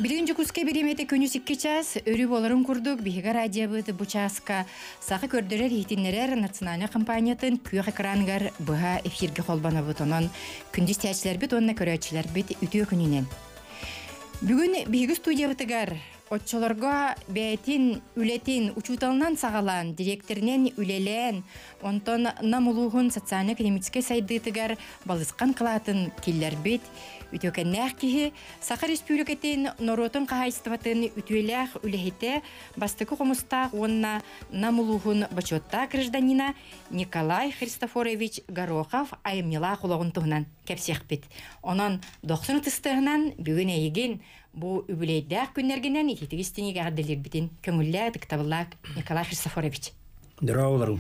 Билигин Дьокуускай бириэмэтэ күнүс 2 час, өрүү буоларын курдук биһиги радиобыт бу чааска саха көрдөрөр-иһитиннэрэр национальнай компаниятын күөх экраныгар быһа эфиргэ холбонобут. Онон күндү истээччилэрбит уонна көрөөччүлэрбит үтүө күнүнэн. Бүгүн биһиги студиябытыгар оччолорго бэйэтин үлэтин учууталынан саҕалаан, дириэктэринэн үлэлээн, онтон Нам улууһун социально-экономическай сайдыытыгар балысхан кылаатын киллэрбит үтүөкэннээх киһи, Саха Республикатын норуотун хаһаайыстыбатын үтүөлээх үлэһитэ, бастакы хомустаах уонна Нам улууһун бочуоттаах гражданина Николай Христофорович Горохов айымньылаах олоҕун туһунан кэпсиэхпит. Онон дохсун ытыстыһынан бүгүн эйигин бу үбүлүөйдээх күннэргинэн ититик истиҥик эҕэрдэлиирбитин көҥүллээ ытыктабыллаах Николай Христофорович. Здорово,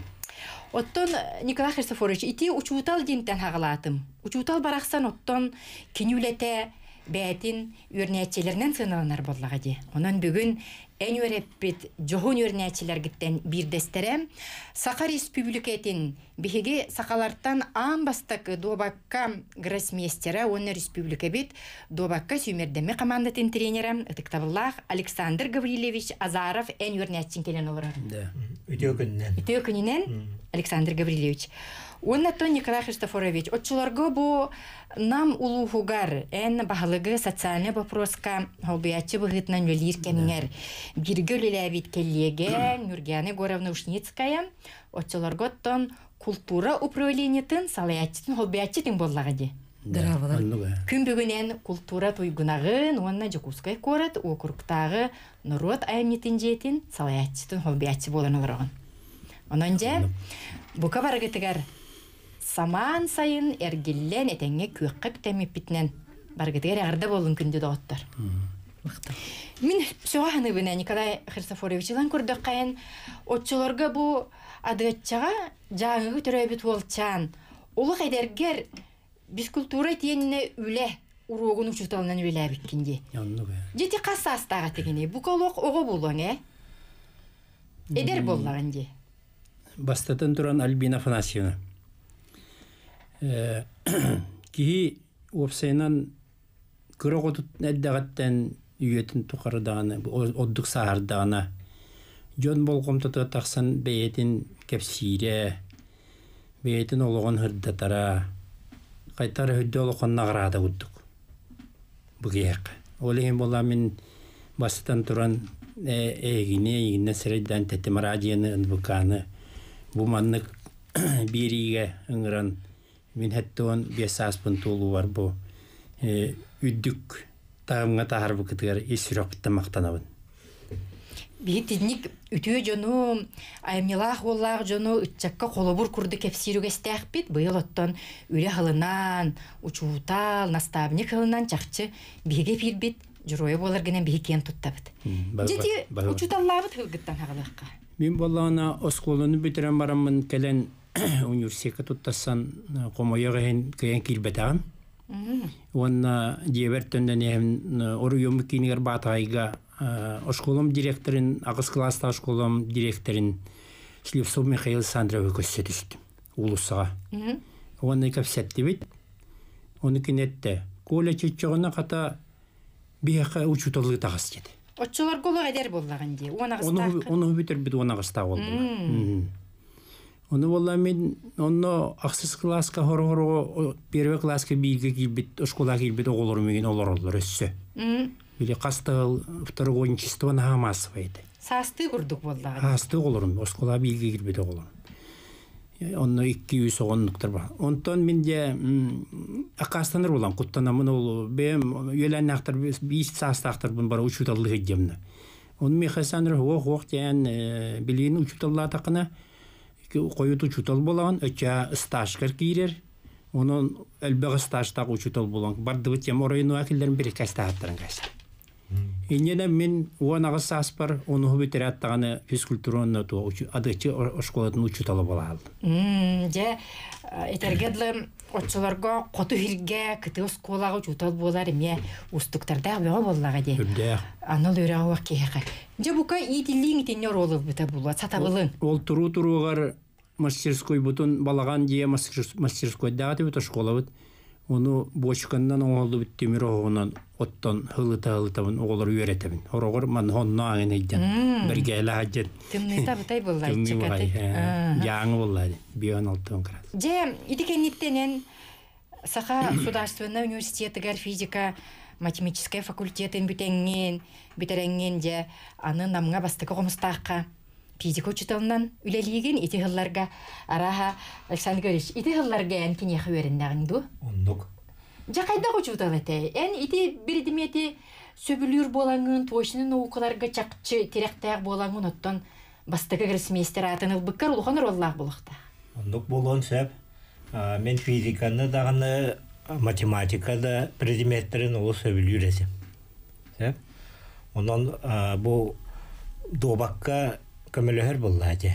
Оттон Николай Христофорович ити учуутал диэнтэн хаҕалаатым. Учуутал барахсан оттон кини үлэтэ бэйэтин үөрэнээччилэринэн сыаналанар буоллаҕа дии. Онон бүгүн эн үөрэппит дьоһун үөрэнээччилэргиттэн биирдэстэрэ Саха Республикатын Биһиги сахалартан аан бастакы дуобакка гроссмейстера уонна республикабит дуобакка сүүмэрдэммит хамаандатын тренерэ ытыктабыллаах Александр Гаврильевич Азаров эн үөрэнээччиҥ кэлэн олорор. Да. Үтүө күнүнэн. Үтүө күнүнэн, Александр Гаврильевич. Уонна оттон Николай Христофорович, оччолорго бу Нам улууһугар эн баһылыгы социальнай вопроска холбуйааччы быһыытынан үлэлиир кэмҥэр бииргэ үлэлээбит кэллиэгэ Нюргиана Егоровна Ушницкая Оччолорго оттон култуура управлениетын салайааччытын холбуйааччытын буоллаҕа дии. Драабалар. Күн бүгүнэн култуура туйгунаҕын уонна Дьокуускай куорат уокуруктааҕы норуот айымньытын дьиэтин салайааччытын холбуйааччы буолан олороҕун. Онон дьэ, бука барыгытыгар самаан сайын эргиллэн этэҥҥэ күөххэ үктэммиппитинэн барыгытыгар эҕэрдэ буоллун күндү доҕоттор. Мин сөҕө саныыбын Николай Христофорович ылан көрдөххөйн оччолорго бу Адыаччаҕа Дьааҥыга төрөөбүт уолчаан олох эдэргэр физкультура итиэннэ үлэ уруогун учууталынан үлэлээбиккин дии. Оннук ээ. Дьити хас саастаах этигиний? Бука олох оҕо буолуоҥ ээ? Эдэр буоллаҕын дии. Бастатан туран Альбина Афанасьевна. Киһи уопсайынан кыра оҕотун эрдэҕиттэн үйэтин тухары даҕаны ордук сааһырдаҕына дьон болҕомтото тахсан бэйэтин кэпсиирэ, бэйэтин олоҕун сырдатара, хайдах эрэ үрдүк олоххо наҕараада курдук бу киһиэхэ. Ол иһин буоллаҕа мин бастатан туран эйигини эйигиннэн сирэйдээн тэтим араадьыйаны НВК-ны бу маннык биэриигэ ыҥыран Мин 75 сааспын туолуубар бу үрдүк таһымҥа таһаарбыккытыгар ис сүрэхпиттэн махтанабын. Биһи итинник үтүө дьону, айымньылаах уоллаах дьону ыччакка холобур курдук кэпсиир үгэстээхпит. Быйыл оттон үлэ һылынан, учуутал, наставник һылынан чахчы биһиги эфирбит дьоруойа буолар гынан биһи киэн туттабыт. Дьити учууталлаабыт һылгыттан хаҕалыахха. Мин буоллаҕына оскуоланы бүтэрэн бараммын кэлэн университекка туттарсан хомойуох иһин кыайан киирбэтэҕим. Уонна дьиэбэр төннөн иһэн оройуоммут киинигэр Баатаҕайга оскуолам директорын, аҕыс кылаастаах оскуолам директорын Слепцов Михаил Александровы көрсө түстүм уулуссаҕа. Уонна кэпсэттибит. Ону кини эттэ, Коля чөччөҕүнэ хата биһиэхэ учууталлыы таҕыс диэтэ. Оччолорго олох эдэр буоллаҕын дии, уон аҕыстаах. Ону бүтэрбит уон аҕыстаах буоллулар. Ону буолла мин онно ахсыс кылааска хоро-хоро первый кылааска бииргэ киирбит оскуолаҕа киирбит оҕолорум миигин олороллор өссө. Били хас да второгодничество наһаа маассабай этэ. Саастыы курдук буоллаҕа. Саастыы оҕолорум, оскуолаҕа бииргэ киирбит оҕолорум. Онно икки-үс оҕоннуктар бар. Онтон мин дьэ аккаастанар буолан куттанаммын ол бэйэм үөлээннээхтэр биир саастаахтарбын бары учууталлыы сылдьамна. Ону Михаил Александрович уох-уох диэн билигин учууталлаатаххына хойут учуутал буолаҕын, өччө стажкар киирэр. Онон элбэх стажтаах учуутал буолан бардыбыт тем оройунуга киллэрин бириккастаахтарын кайса. Инньэнэ мин 18 сааспар онуһу бүтэрээт даҕаны физкультура уонна адычы оскуолатын учуутала буола хааллым. Дьэ, этэргэ дылы оччолорго хоту иһиргэ кытыы оскуолаҕа учуутал буолар эмиэ уустуктардаах бөҕө буоллаҕа дии. Үрдээх. Анал үөрэҕэ уох киһиэхэ. Дьэ, бука иитиллииҥ итиннэ оруол ылбыта буолуо, сатабылыҥ. Ол туруу туругар мастерскойбутун балаҕан дьиэ мастерскойдаах этибит оскуолабыт. Ону буочуканнан оҥоһуллубут тимир оһоҕунан оттон һылыта-һылытабын оҕолору үөрэтэбин. Хороҕор манна онно ааҥын ыйдьан бэргээла сылдьан. Тымныыта абытай буолла Тымныы баҕайы. Дьааҥы буолла бион алтын кырас. Дьэ, ити кэнниттэнэн Саха Судаарственнай университетыгар физика математическай факультетын бүтэҥҥин, бүтэрэҥҥин дьэ аны Намҥа бастакы хомустаахха физика учууталынан үлэлиигин ити сылларга арааһа Александр Григорьевич ити сылларга эн киниэхэ үөрэннэҕиҥ дуу? Оннук. Дьэ хайдах учуутал этэй? Эн ити биридимиэти сөбүлүүр буолаҥҥын, точнай наукаларга чахчы тирэхтээх буолаҥҥын оттон бастакы гроссмейстер аатын ылбыккар улахан оруоллаах буолуохтаах. Оннук буолуон сөп. Мен физиканы даҕаны математика да предметтэрин олус сөбүлүүр этим. Сөп. Онон бу дуобакка көмөлөһөр буоллаа дии.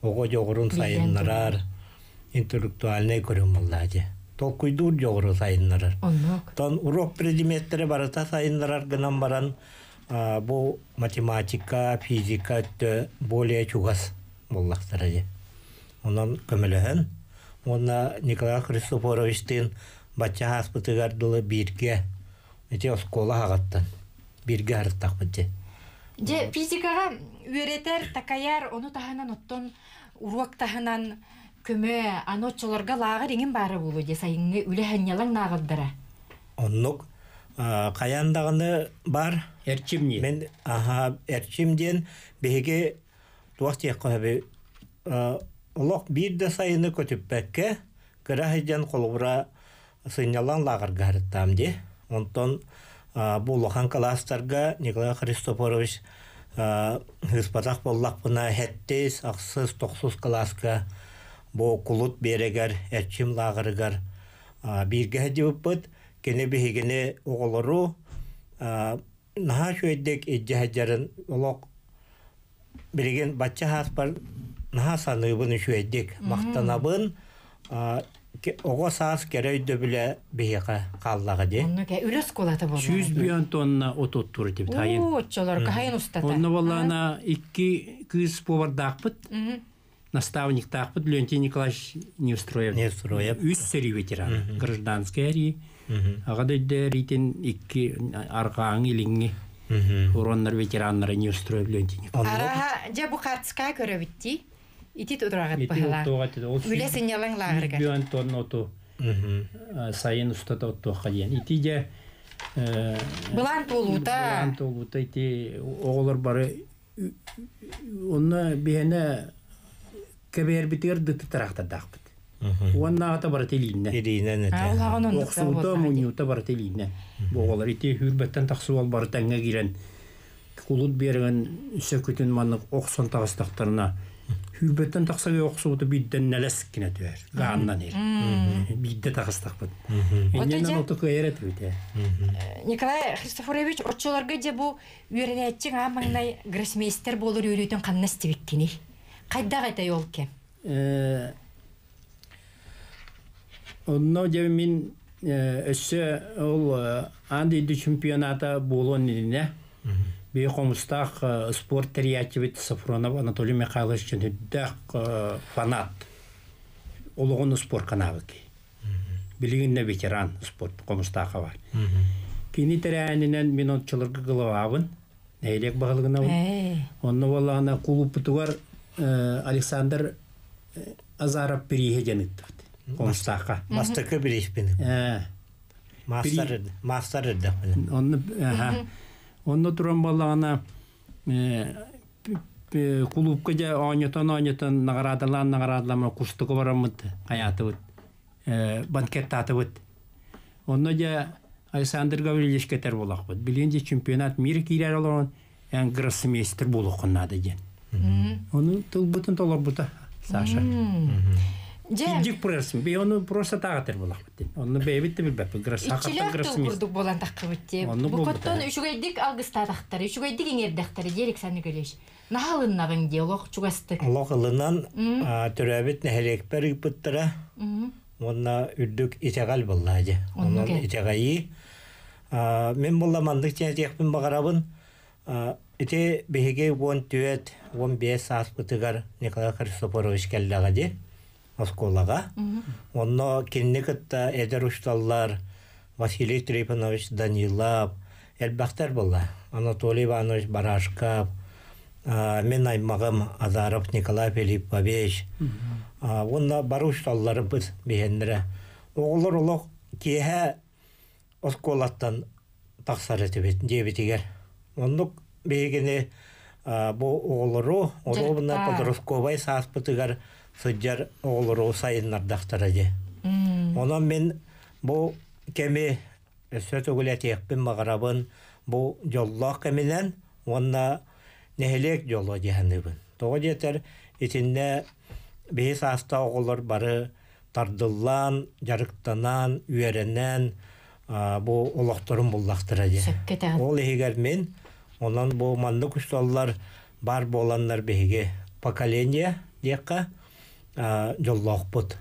Оҕо дьоҕурун сайыннарар, интеллектуальнай көрүҥ буоллаа дии. Толкуйдуур дьоҕуру сайыннарар. Оннук. Тон урок предметтэрэ барыта сайыннарар гынан баран бу математика, физика өттө более чугас буоллахтара дии. Онон көмөлөһөн уонна Николай Христофоровичтыын бачча ааспытыгар дылы бииргэ ити оскуола аҕаттан бииргэ арыттахпыт дии. Дьэ, физикаҕа үөрэтэр, такайар, ону таһынан оттон уруок таһынан көмө, аны оччолорго лааҕыр иҥин баара буолуо дии сайыҥҥы үлэ сынньалаҥ лааҕырдара. Оннук хайаан даҕаны бар. Эрчим диэн. Мен аха эрчим диэн биһиги туох диэххэ сөбүй олох биир да сайыны көтүппэккэ кыра сылдьан холобура сынньалаҥ лааҕырга сырыттаам дии. Онтон бу улахан кылаастарга Николай Христофорович ыыспатах буоллахпына сэттис, ахсыс, тохсус кылааска бу Кулут биэрэгэр Эрчим лааҕырыгар бииргэ сылдьыбыппыт. Кини биһигини оҕолору наһаа үчүгэйдик илдьэ сылдьарын олох билигин бачча сааспар наһаа саныыбын үчүгэйдик махтанабын оҕо саас кэрэ өйдөбүлэ биһиэхэ хааллаҕа дии. Онно үлэ оскуолата буолла. Сүүс бүөн тонна от оттуур этибит хайын. Оо, оччолорго хайын устата. Онно буоллаана икки кыыс повардаахпыт, наставниктаахпыт Леонтий Николаевич Неустроев. Неустроев. Үс сэрии ветеран. Гражданскай эрии. Аҕа дойду эриитин икки арҕааҥы илиҥҥи уроннар ветераннара Неустроев Леонтий Николаевич. Араха, дьэ бу хартыскаа көрөбүт дии. Ити тураҕыт Ити быһалаах. оттуоҕа этэ. Ол Үлэ сынньалаҥ лааҕырыгар. Бүөн тонна оту сайын устата оттуохха диэн. Ити дьэ Былаан туолуута. Былаан туолуута ити оҕолор бары онно биһэнэ кэбиһэрбитигэр дыты тараахтардаахпыт. Уоннааҕыта барыта илииннэ. Илиинэн этэ. Охсуута, мунньуута барыта илииннэ. Бу оҕолор ити хүүрбэттэн тахсыы ол бары тэҥҥэ киирэн кулут биэрэгин сөкүтүн маннык охсон таҕыстахтарына хүүрбэттэн тахса охсубута биирдэн нэлэс гына түһэр. Гааннан ир. Биирдэ таҕыстахпыт. Иннинэн оту кыайар этибит. Николай Христофорович, оччолорго дьэ бу үөрэнээччиҥ аан маҥнай гроссмейстер буолар үөрүүтүн ханна истибиккиний? Хайдах этэй ол кэм? Онно дьэ мин өссө ол аан дойду чемпионата буолуон иннинэ биһи хомустаах спорт тэрийээччибит Сафронов Анатолий Михайлович үрдээх фанат олоҕун спорка анаабыт киһи. Билигин да ветеран спорт хомустаахха бар. Кини тэрээһининэн мин оччолорго главабын, нэһилиэк баһылыгынабын. Онно буоллаҕына кулууппутугар Александр Азаров бирииһэ диэн ыыттыбыт. Хомустаахха. Бастакы бирииспин. Маастар маастар эрдэхпинэ. Онно онно туран буоллаҕына кулуупка дьэ оонньотон-оонньотон наҕараадалаан наҕараадалаан кустуку бараммыт хайаатыбыт банкеттаатыбыт. Онно дьэ Александр Гаврильевич кэтэр буолахпыт. Билигин дьэ чемпионат мира киирэр олорон эн гроссмейстер буолуоххун наада диэн. Ону тылбытын толорбута Саша. Дьик пресс. Би ону просто таҕатыр булахпыт дин. Онну бэйэбит да билбэппит. Иччилээх тыл курдук буолан таххыбыт дии. Бу коттон үчүгэйдик алгыстаатахтары, үчүгэйдик иҥэрдэхтэри дии Александр Николаевич. Наһаа ылыннаҕыҥ дии, олох чугастык. Олох ылынан төрөөбүт нэһилиэкпэр ыыппыттара. Уонна үрдүк итэҕэл буолла дии. Онон итэҕэйии. Мин буолла маннык диэхпин баҕарабын. Ити биһиги 14, 15 сааспытыгар Николай Христофорович кэллэҕэ дии. Оскуолаҕа. Онно кинини кытта эдэр учууталлар Василий Трифонович Данилов, элбэхтэр буолла. Анатолий Иванович Барашков, мин аймаҕым Азаров Николай Филиппович, уонна бары учууталларбыт биһиэннэрэ. Оҕолор олох киэһэ оскуолаттан тахсар этибит дьиэбитигэр. Оннук биһигини бу оҕолору оруобуна подростковай сааспытыгар сылдьар оҕолору сайыннардахтара дии. Онон мин бу кэми өссө төгүл этиэхпин баҕарабын бу дьоллоох кэминэн уонна нэһилиэк дьоло дии саныыбын. Тоҕо диэтэр итиннэ биһи саастаах оҕолор бары тардыллан, дьарыктанан, үөрэнэн бу олохторун буллахтара диэн. Ол иһигэр мин онон бу маннык учууталлар баар буоланнар биһиги поколение диэххэ дьоллоохпут.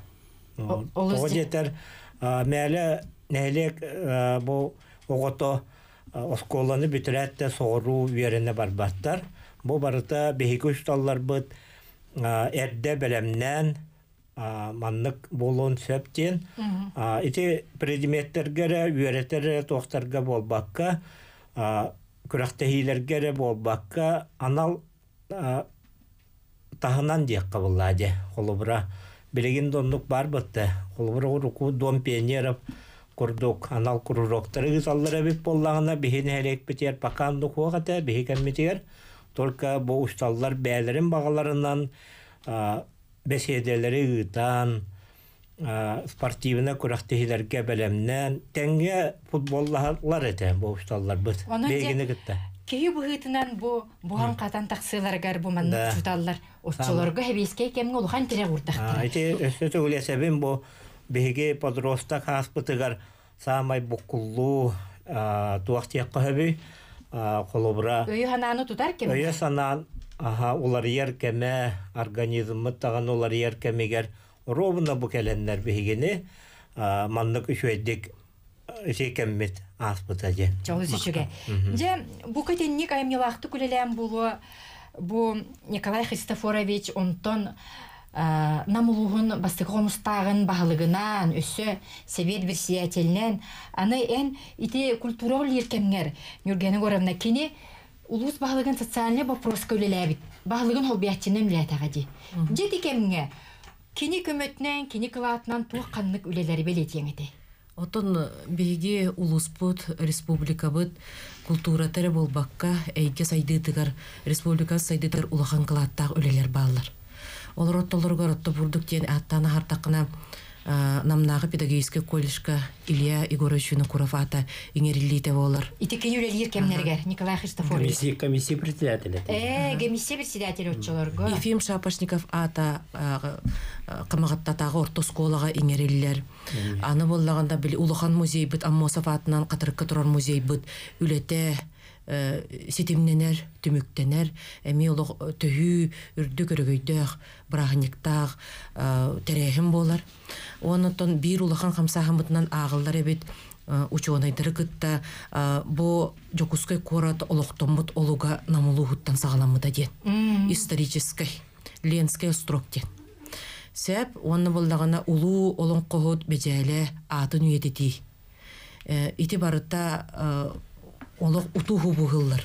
Тоҕо диэтэр мээлэ нэһилиэк бу оҕото оскуоланы бүтэрээт да соҕуруу үөрэнэ барбаттар. Бу барыта биһиги учууталларбыт эрдэ бэлэмнээн маннык буолуон сөп диэн ити предметтэргэ эрэ үөрэтэр эрэ туохтарга буолбакка күрэхтэһиилэргэ эрэ буолбакка анал таһынан диэххэ буллаа дьэ холобура билигин да оннук баар бытта холобура уруку дом пионеров курдук анал кружоктары ыыталлар эбит буоллаҕына биһи нэһилиэкпитигэр пока оннук суох этэ биһи кэммитигэр только бу усталлар бэйэлэрин баҕаларынан бэсиэдэлэри ыытан, спортивнай күрэхтэһиилэргэ бэлэмнээн, тэҥҥэ футболлаһаллар этэ бу учууталларбыт биһигини кытта. Киһи быһыытынан бу буһан-хатан тахсыыларыгар бу маннык учууталлар оччолорго сэбиэскэй кэмҥэ улахан тирэх уурдахтара. Ити өссө төгүлэсэбин бу биһиги подросток ааспытыгар саамай буккуллуу туох диэххэ сөбүй холобура өйү-санааны тутар кэмэ өйө-санаан аха уларыйар кэмэ организммыт даҕаны уларыйар кэмигэр ровно бу кэлэннэр биһигини маннык үчүгэйдик ити кэммит ааспыта диэн Чолус үчүгэй. Дьэ, бу кэтинник айымньылаахтык үлэлээн буолуо бу Николай Христофорович онтон Нам улууһун бастакы хомустааҕын баһылыгынаан, өссө сэбиэт председателинэн, аны эн ити культура үлэлиир кэмҥэр Нюргена Егоровна кини улуус баһылыгын социальнай боппуруоска үлэлээбит, баһылыгын холбуйааччынан үлэлээтэҕэ дии. Дьэ ити кэмҥэ кини көмөтүнэн, кини кылаатынан туох ханнык үлэлэри бэлиэтиэҥ этэй? Оттон биһиги улууспут, республикабыт култуурата эрэ буолбакка, эйгэ сайдыытыгар, республика сайдыытыгар улахан кылааттаах үлэлэр бааллар. Олор ортолоругар отто бурдук диэн ааттаан аһартаххына, Намнааҕы педагогическай колледжка Илья Егорович Винокуров аата иҥэриллиитэ буолар. Ити кини үлэлиир кэмнэригэр Николай Христофорович. Комиссия председателя. Комиссия председателя оччолорго. Ефим Шапошников аата Хамаҕаттатааҕы орто оскуолаҕа иҥэриллэр. Аны буоллаҕына били улахан музейбыт Аммосов аатынан Хатырыкка турар музейбыт үлэтэ ситимнэнэр, түмүктэнэр, эмиэ олох төһүү үрдүк өрөгөйдөөх бырааһынньыктаах тэрээһин буолар. Онтон биир улахан хамсааһыммытынан ааҕыллар эбит учуонайдары кытта бу Дьокуускай куорат олохтоммут олуга Нам улууһуттан саҕаламмыта диэн. Историческай. Ленскэй острог диэн. Сөп уонна буоллаҕына улуу олоҥхоһут Бэдьээлэ аатын үйэтитии. Ити барыта олох утуу быһыллар.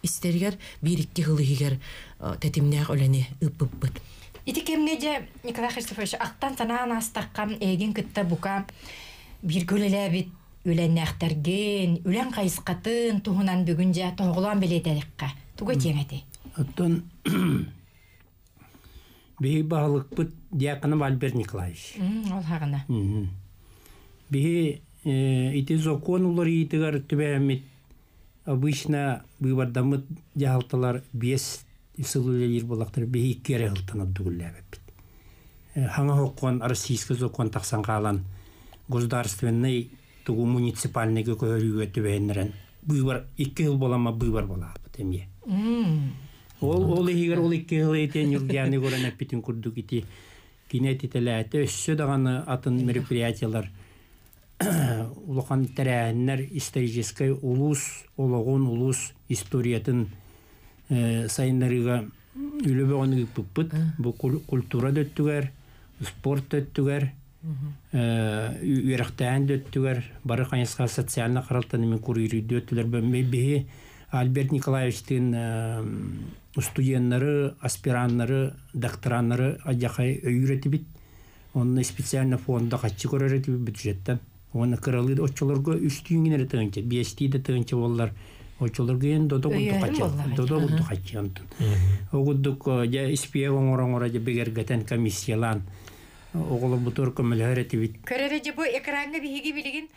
Истэригэр биир-икки сыл иһигэр тэтимнээх үлэни ыыппыппыт. Ити кэмҥэ дьэ Николай Христофорович ахтан санаан аастахха эйигин кытта бука бииргэ үлэлээбит үлэннээхтэргин, үлэҥ хайысхатын туһунан бүгүн дьэ тоһоҕолоон бэлиэтэриэххэ. Тугу этиэҥ этэй? Оттон биһи баһылыкпыт Дьяконов Альберт Николаевич. Ол хаҕына. Биһи ити закон уларыйыытыгар түбэһэммит обычно быыбардаммыт дьаһалталар биэс сыл үлэлиир буоллахтар биһи икки эрэ сылтан ордук үлэлээбиппит. Хаҥа сокуон российский закон тахсан хаалан государственный тугу муниципальныйга көһөрүүгэ түбэһиннэрэн быыбар икки сыл буоламма быыбар буолааппыт эмиэ. Ол ол иһигэр ол икки сыл ити Ньургуяны көрөн эппитин курдук ити кини этитэлээтэ өссө даҕаны атын мероприятиялар улахан тэрээһиннэр историческай улуус олоҕун, улуус историятын сайыннарыыга үлэ бөҕөнү ыыппыппыт. Бу культура да өттүгэр, Спорт өттүгэр, үөрэхтээн да өттүгэр, бары хайысха социальнай харалтаны мен куруйрүйдү өттүлэр биһи Альберт Николаевичтыын студеннары, аспираннары, доктораннары адьахай өйүүр этибит. Онно специально фонда хаччы көрөр этибит бюджеттен. Уонна кыралыы оччолорго үстүүн эрэ тыһыынча, биэстии да тыһыынча буоллар, оччолорго эн додо курдук хаччы, додо курдук хаччы онтун. Ол курдук дьэ испиэк оҥоро-оҥоро дьэ бигэргэтэн комиссиялаан оҕолорбутугар көмөлөһөр этибит. Көрөрө дьэ бу экраҥҥа биһиги билигин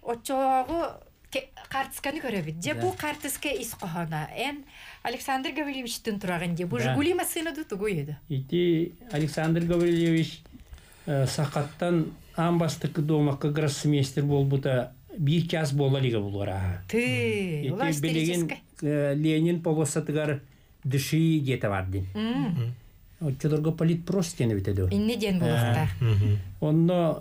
оччолооҕу картысканы көрөбүт. Дьэ бу картыска ис хоһооно. Эн Александр Гаврильевичтын тураҕын дии. Бу Жигули массыына ду тугуй еді? Ити Александр Гаврильевич сахаттан аан бастакы дуомакка гроссмейстер буолбута биир час буола илигэ булуор ааһа. Ты, Ити билигин Ленин полосатыгар дыши диэтэ бар дин. Оччолорго политпрос диэн эбитэ дуо? Инне диэн буолуохтаах. Онно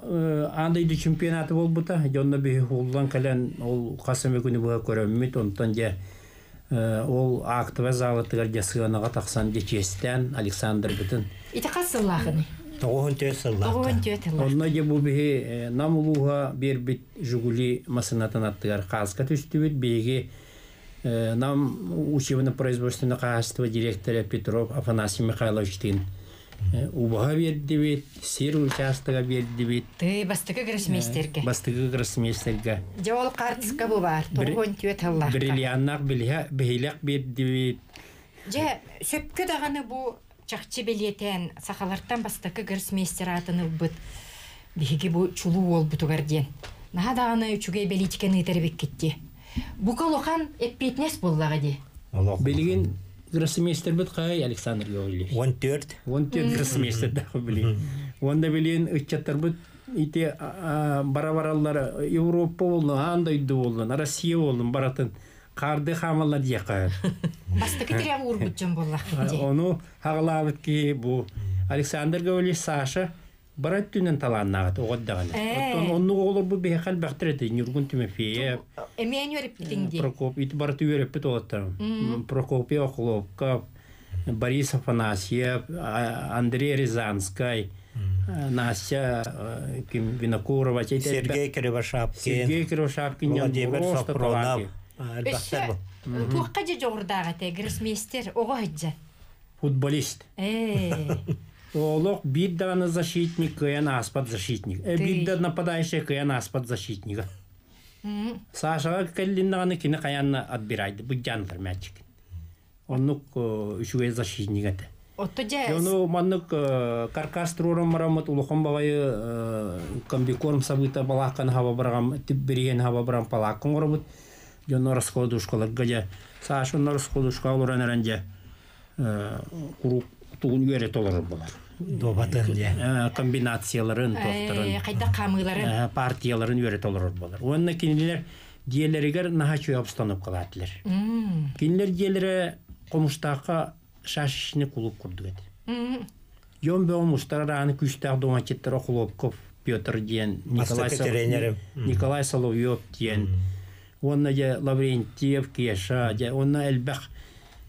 аан дойду чемпионаты буолбута. Дьонно биһи хууллан кэлэн ол хас эмэ күнү быһа көрөммүт. Онтон дьэ ол актовай залатыгар дьэ сыанаҕа тахсан дьэ чиэстээн Александрбытын. Ити хас сыллаахыный? 94 сыллаахта. 94 сыллаах. Онно дьэ бу биһи Нам улууһа биэрбит Жигули массыынатын аттыгар хааска түстүбүт. Биһиги Нам учебно-производственное хаһаайыстыба директора Петров Афанасий Михайловичтыын убаһа биэрдибит, сир учаастага биэрдибит. Ты бастакы гроссмейстерге. Бастакы гроссмейстерге. Дьэ ол картыска бу баар, 94 сыллаахха. Бриллианнаах биһилэх биэрдибит. Дьэ, сөпкө даҕаны бу чахчы бэлиэтээн сахалартан бастакы гроссмейстер аатын ылбыт биһиги бу чулуу уолбутугар диэн. Наһаа даҕаны үчүгэй бэлиитикэни ыытар эбиккит дии. Бука улахан эппиэтинэс буоллаҕа дии. Билигин гроссмейстербит хай Александр Гаврильевич? 14. 14 гроссмейстердаах билигин. Уонна билигин ыччаттарбыт ити бара-бараллар Европа буоллун, аан дойду буоллун, Россия буоллун баратын хаарды хаамаллар диэххэ. Бастакы тирэх уурбут дьон буоллахпыт дии. Ону хаҕалаабыт киһи бу Александр Гаврильевич Саша бара өттүнэн талааннааҕыт оҕо эрдэҕинэ. Оттон оннук оҕолорбут биһиэхэ элбэхтэр этэ. Ньургун Тимофеев, Эмиэ үөрэппитиҥ дии. Прокоп, ити барыта үөрэппит уолаттарым. Прокопий Охлопков, Борис Афанасьев, Андрей Рязанскай, Настя ким Винокурова, Сергей Кривошапкин, Сергей Кривошапкин, Владимир Сопронов. Өссө туохха дьэ дьоҕурдаах этэ гроссмейстер оҕо сылдьан? Футболист. Олох биир даҕаны защитник кыайан ааспат защитник. Биир да нападающий кыайан ааспат защитнига. Сашаҕа кэллин даҕаны кини хайаанна отбирайды, быдьааннар мячик. Оннук үчүгэй защитник этэ. Отто дьэ... Ону маннык каркас туруоран бараммыт улахан баҕайы комбикорм сабыыта балаакканы хаба бараҕам, бириһиэн хаба баран палаакка оҥоробут. Дьонно расходушкаларга дьэ Саша онно расходушкаҕа олорон эрэн дьэ куруук тугун үөрэтэ олорор буолар. Дуобатын дьэ. Комбинацияларын, туохтарын. Хайдах хаамыыларын. Партияларын үөрэтэ олорор буолар. Уонна кинилэр дьиэлэригэр наһаа үчүгэй обстановкалаатылар. Кинилэр дьиэлэрэ Хомустаахха шашечный кулууп курдук этэ. Дьон бөҕө мустар арааны күүстээх дуомаччыттара Охлопков Петр диэн, Николай, Николай Соловьев диэн, уонна дьэ Лаврентьев, Кеша, дьэ уонна элбэх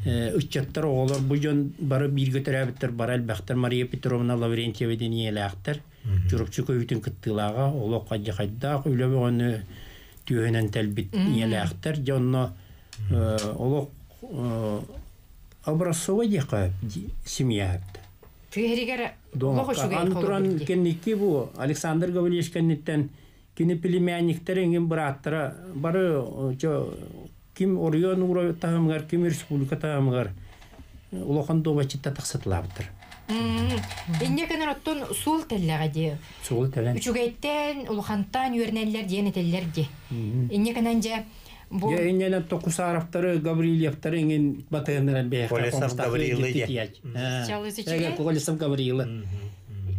ыччаттар, оҕолор бу дьон бары бииргэ төрөөбүттэр, бары элбэхтэр. Мария Петровна Лаврентьева диэн ийэлээхтэр. Чурапчы көһүүтүн кыттыылааҕа, олох хайдьахайдаах үлэ бөҕөнү түөһүнэн тэлбит ийэлээхтэр. Дьэ онно олох образцовай диэххэ семья Тыһэригэр олох үчүгэй Аны туран кэнники бу Александр Гаврильевич кэнниттэн кини племянниктэр эҥин бырааттара бары ким оройуон уура таһымыгар, ким республика таһымыгар улахан дуобаччытта тахсытылаабыттар. Инньэ гынан оттон суол тэллэҕэ дии. Суол тэлэн. Үчүгэйтэн, улахантан үөрэнэллэр диэн этэллэр дии. Инньэ гынан дьэ бу Дьэ инньэнэн Токусаровтары, Гаврильевтары иҥин батыһыннаран бэйэхэ Колесов Гаврилы дьэ. Колесов Гаврилы.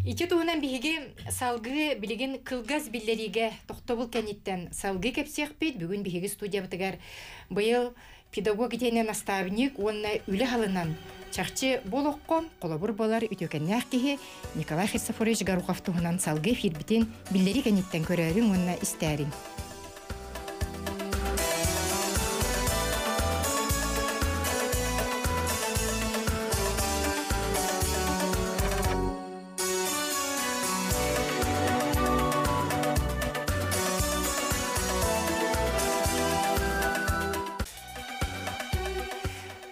Ити туһунан биһиги салгыы билигин кылгас биллэриигэ тохтобул кэнниттэн салгыы кэпсиэхпит. Бүгүн биһиги студиябытыгар быйыл педагог итиэннэ наставник уонна үлэ халынан чахчы бу олоххо холобур буолар үтүөкэннээх киһи Николай Христофорович Горохов туһунан салгыы эфирбитин биллэрии кэнниттэн көрөөрүҥ уонна истээриҥ.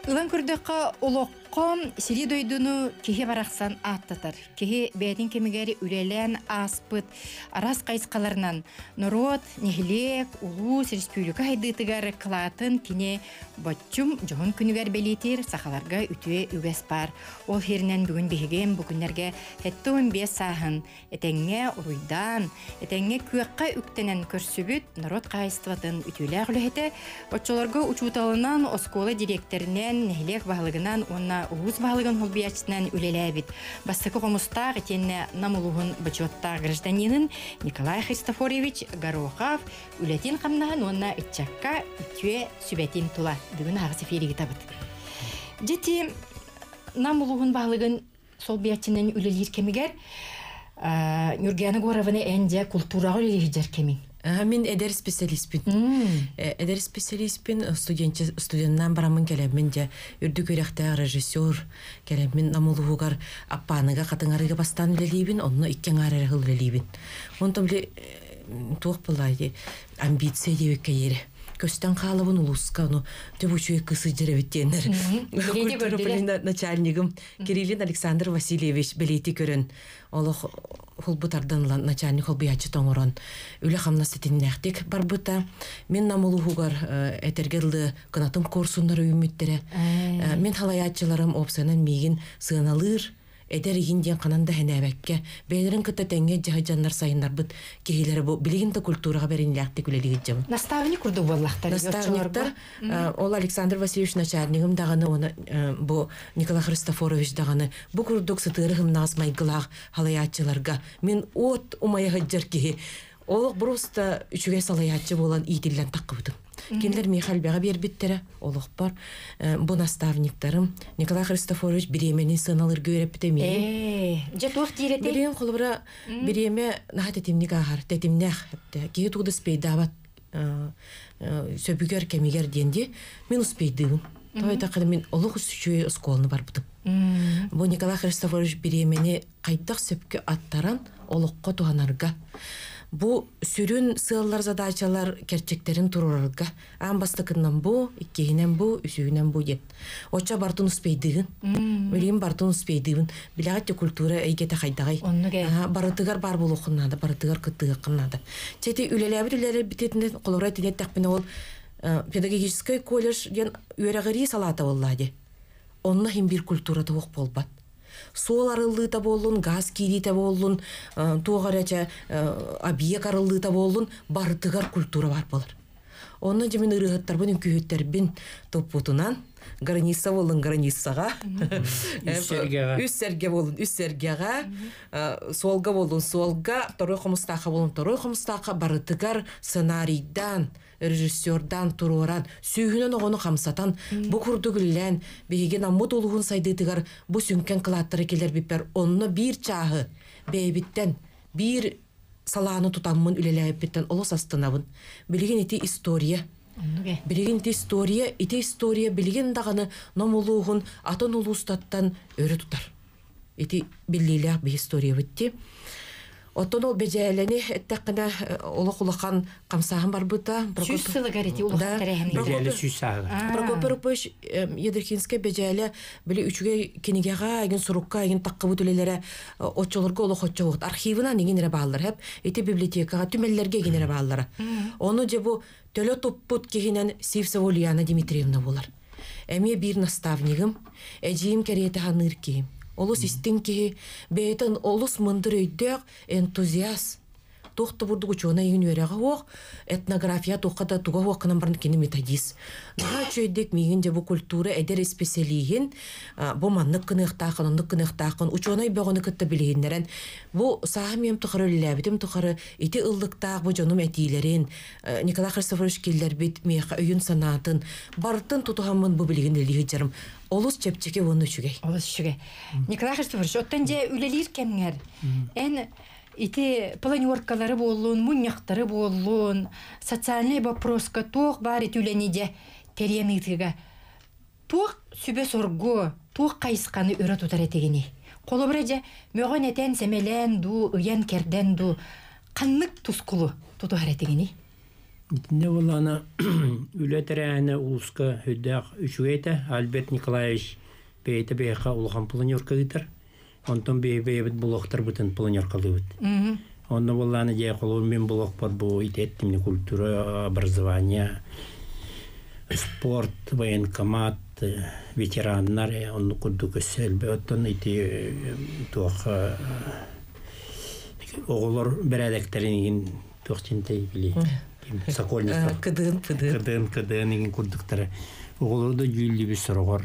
Ылан көрдөххө, олоххо сири дойдуну киһи барахсан ааттатар. Киһи бэйэтин кэмигэр үлэлээн ааспыт араас хайысхаларынан норуот, нэһилиэк, улуус, республика хайдыытыгар кылаатын кини боччум дьоһун күнүгэр бэлиэтиир сахаларга үтүө үгэс баар. Ол иһинэн бүгүн биһигим бу күннэргэ 75 сааһын этэҥҥэ уруйдаан, этэҥҥэ күөххэ үктэнэн көрсүбүт норуот хаһаайыстыбатын үтүөлээх үлэһитэ, оччолорго учууталынан, оскуола дириэктэринэн, нэһилиэк баһылыгынан уонна улуус баһылыгын холбуйааччытынан үлэлээбит бастакы хомустаах итиэннэ Нам улууһун бочуоттаах гражданинын Николай Христофорович Горохов үлэтин хамнаһын уонна ыччакка үтүө сүбэтин тула бүгүн аһаҕас эфириги табыт. Дьити Нам улууһун баһылыгын солбуйааччынан үлэлиир кэмигэр Нюргена Горованы эн дьэ култуураҕа үлэлиир кэмиҥ. Мин эдэр специалистпин. Эдэр специалистпин студеннаан бараммын кэлэммин дьэ үрдүк үөрэхтээх режиссер кэлэммин Нам улууһугар Аппааныга Хатыҥарыга бастаан үлэлиибин, онно икки аҥаар эрэ сыл үлэлиибин. Онтон били туох буолла амбиция диэбиккэ диэри көстөн хаалабын улууска ону төбө үчүгэй кыс сылдьар эбит диэннэр культура начальнигым Кириллин Александр Васильевич бэлиэтии көрөн олох холбу тардан ылан начальник холбуйааччы тоҥорон үлэ-хамнас ситимнээхтик барбыта. Мин Нам улууһугар этэргэ дылы кынатым куорсуннар үүммүттэрэ. Мин халайааччыларым уопсайынан миигин сыаналыыр эдэр игин диэн ханан да хэнээбэккэ бэйэлэрин кытта тэҥҥэ дьаһы сайыннарбыт киһилэрэ бу билигин да культураҕа бэринилээхтик үлэлиир дьон. Наставник курдук буоллахтар. Наставниктар ол Александр Васильевич начальнигым даҕаны уонна бу Николай Христофорович даҕаны бу курдук сытыары хымнаас майгылаах халайааччыларга мин от умайа сылдьар киһи олох просто үчүгэй салайааччы буолан иитиллэн таххыбытым. Кинилэр миэхэ элбэҕи биэрбиттэрэ олохпор. Бу наставниктарым Николай Христофорович бириэмэни сыаналыырга үөрэппитэ миигин. Дьэ туох диир этэй? Билигин холобура бириэмэ наһаа тэтимник ааһар, тэтимнээх. Киһи тугу да успейдаабат сөбүгэр кэмигэр диэн дии мин успейдыыбын. Тоҕо эттэххинэ мин олох үчүгэй оскуоланы барбытым. Бу Николай Христофорович бириэмэни хайдах сөпкө аттаран олоххо туһанарга бу сүрүн сыаллар задачалар кэрчиктэрин туруорарга аан бастакыннан бу иккиһинэн бу үсүһүнэн бу диэн оччо бартын успейдыгын билигин бартын успейдыыбын билэҕит культура эйгэтэ хайдаҕый барытыгар бар буолуоххун наада барытыгар кыттыһыаххын наада чэти үлэлээбит үлэлэрбитин холобура этинэттэхпинэ ол педагогическай колледж диэн үөрэҕирии салаата буоллаа дии онно иһин биир культура туох буолбат суол арыллыыта буоллун, газ киириитэ буоллун, туох эрэ чэ объект арыллыыта буоллун, барытыгар культура бар буолар. Онно дьэ мин ырыаһыттарбын, үҥкүүһүттэрбин туппутунан граница буоллун границаҕа, үс сэргэ буоллун үс сэргэҕэ, суолга буоллун суолга, торуй хомустаахха буоллун торуй хомустаахха барытыгар сценарийдаан, режиссердаан туруоран, сүүһүнэн оҕону хамсатан, бу курдук үллээн, биһиги Наммыт улууһун сайдыытыгар бу сүҥкэн кылааттары киллэрбиппэр онно биир чааһы бэйэбиттэн биир салааны тутаммын үлэлээбиппиттэн олус астынабын. Билигин ити история. Билигин ити история, ити история билигин даҕаны Нам улууһун атын улуустаттан өрө тутар. Ити биллиилээх би историябыт ти. Оттон ол бэдьээлэни эттэххинэ олох улахан хамсааһын барбыта. Сүүс сылыгар ити улахан тэрээһин. Бэдьээлэ сүүс сааһыгар. Прокопий Прокопович Ядрихинскай бэдьээлэ били үчүгэй кинигэҕэ игин сурукка игин таххыбыт үлэлэрэ оччолорго олох оччоҕут архивынан игин эрэ бааллар хэп ити библиотекаҕа түмэллэргэ игин эрэ бааллара. Ону дьэ бу төлө туппут киһинэн Сивцева Ульяна Дмитриевна буолар. Эмиэ биир наставнигым, эдьиийим кэриэтэ саныыр киһим. Олус истиҥ киһи, бэйэтин олус мындыр өйдөөх, энтузиаст. Туох да бурдук учуонай иһин үөрэҕэ суох, этнография туохха да туга суох гынан баран кини методист. Наһаа үчүгэйдик миигин дьэ бу культура эдэр исписэлииһин бу маннык гыныахтааххын, оннук гыныахтааххын учуонай бөҕөнү кытта билиһиннэрэн бу сааһым үйэм тухары үлэлээбитим тухары ити ыллыктаах бу дьонум этиилэрин Николай Христофорович киллэрбит миэхэ өйүн-санаатын барытын тутуһаммын бу билигин үлэлии сылдьарым олус чэпчэки уонна үчүгэй. Олус үчүгэй. Николай Христофорович, оттон дьэ үлэлиир кэмҥэр эн ити планеркалары буоллун, мунньахтары буоллун, социальный вопроска туох баар ити үлэни дьэ тэрийэн ыытыыга туох сүбэ-соргу, туох хайысханы өрө тутар этигиний? Холобура дьэ, мөҕөн-этэн, сэмэлээн дуу, ыйан-кэрдэн дуу, ханнык тускулу тутуһар этигиний? Итиннэ буоллаҕына үлэ тэрээһинэ улууска үрдээх үчүгэй этэ. Альберт Николаевич бэйэтэ биһиэхэ улахан планерка ыытар. Онтон биһи бэйэбит блоктарбытын планеркалыыбыт. Онно буоллаҕына дьэ холобур мин блокпар бу ити эттим культура, образование, спорт, военкомат, ветераннар оннук курдук өссө элбэх оттон ити туох оҕолор бэрээдэктэрин игин туох чинтэй били Сокольников кыдыын пыдыын кыдыын кыдыын игин курдуктары оҕолору да дьүүллүүбүт сороҕор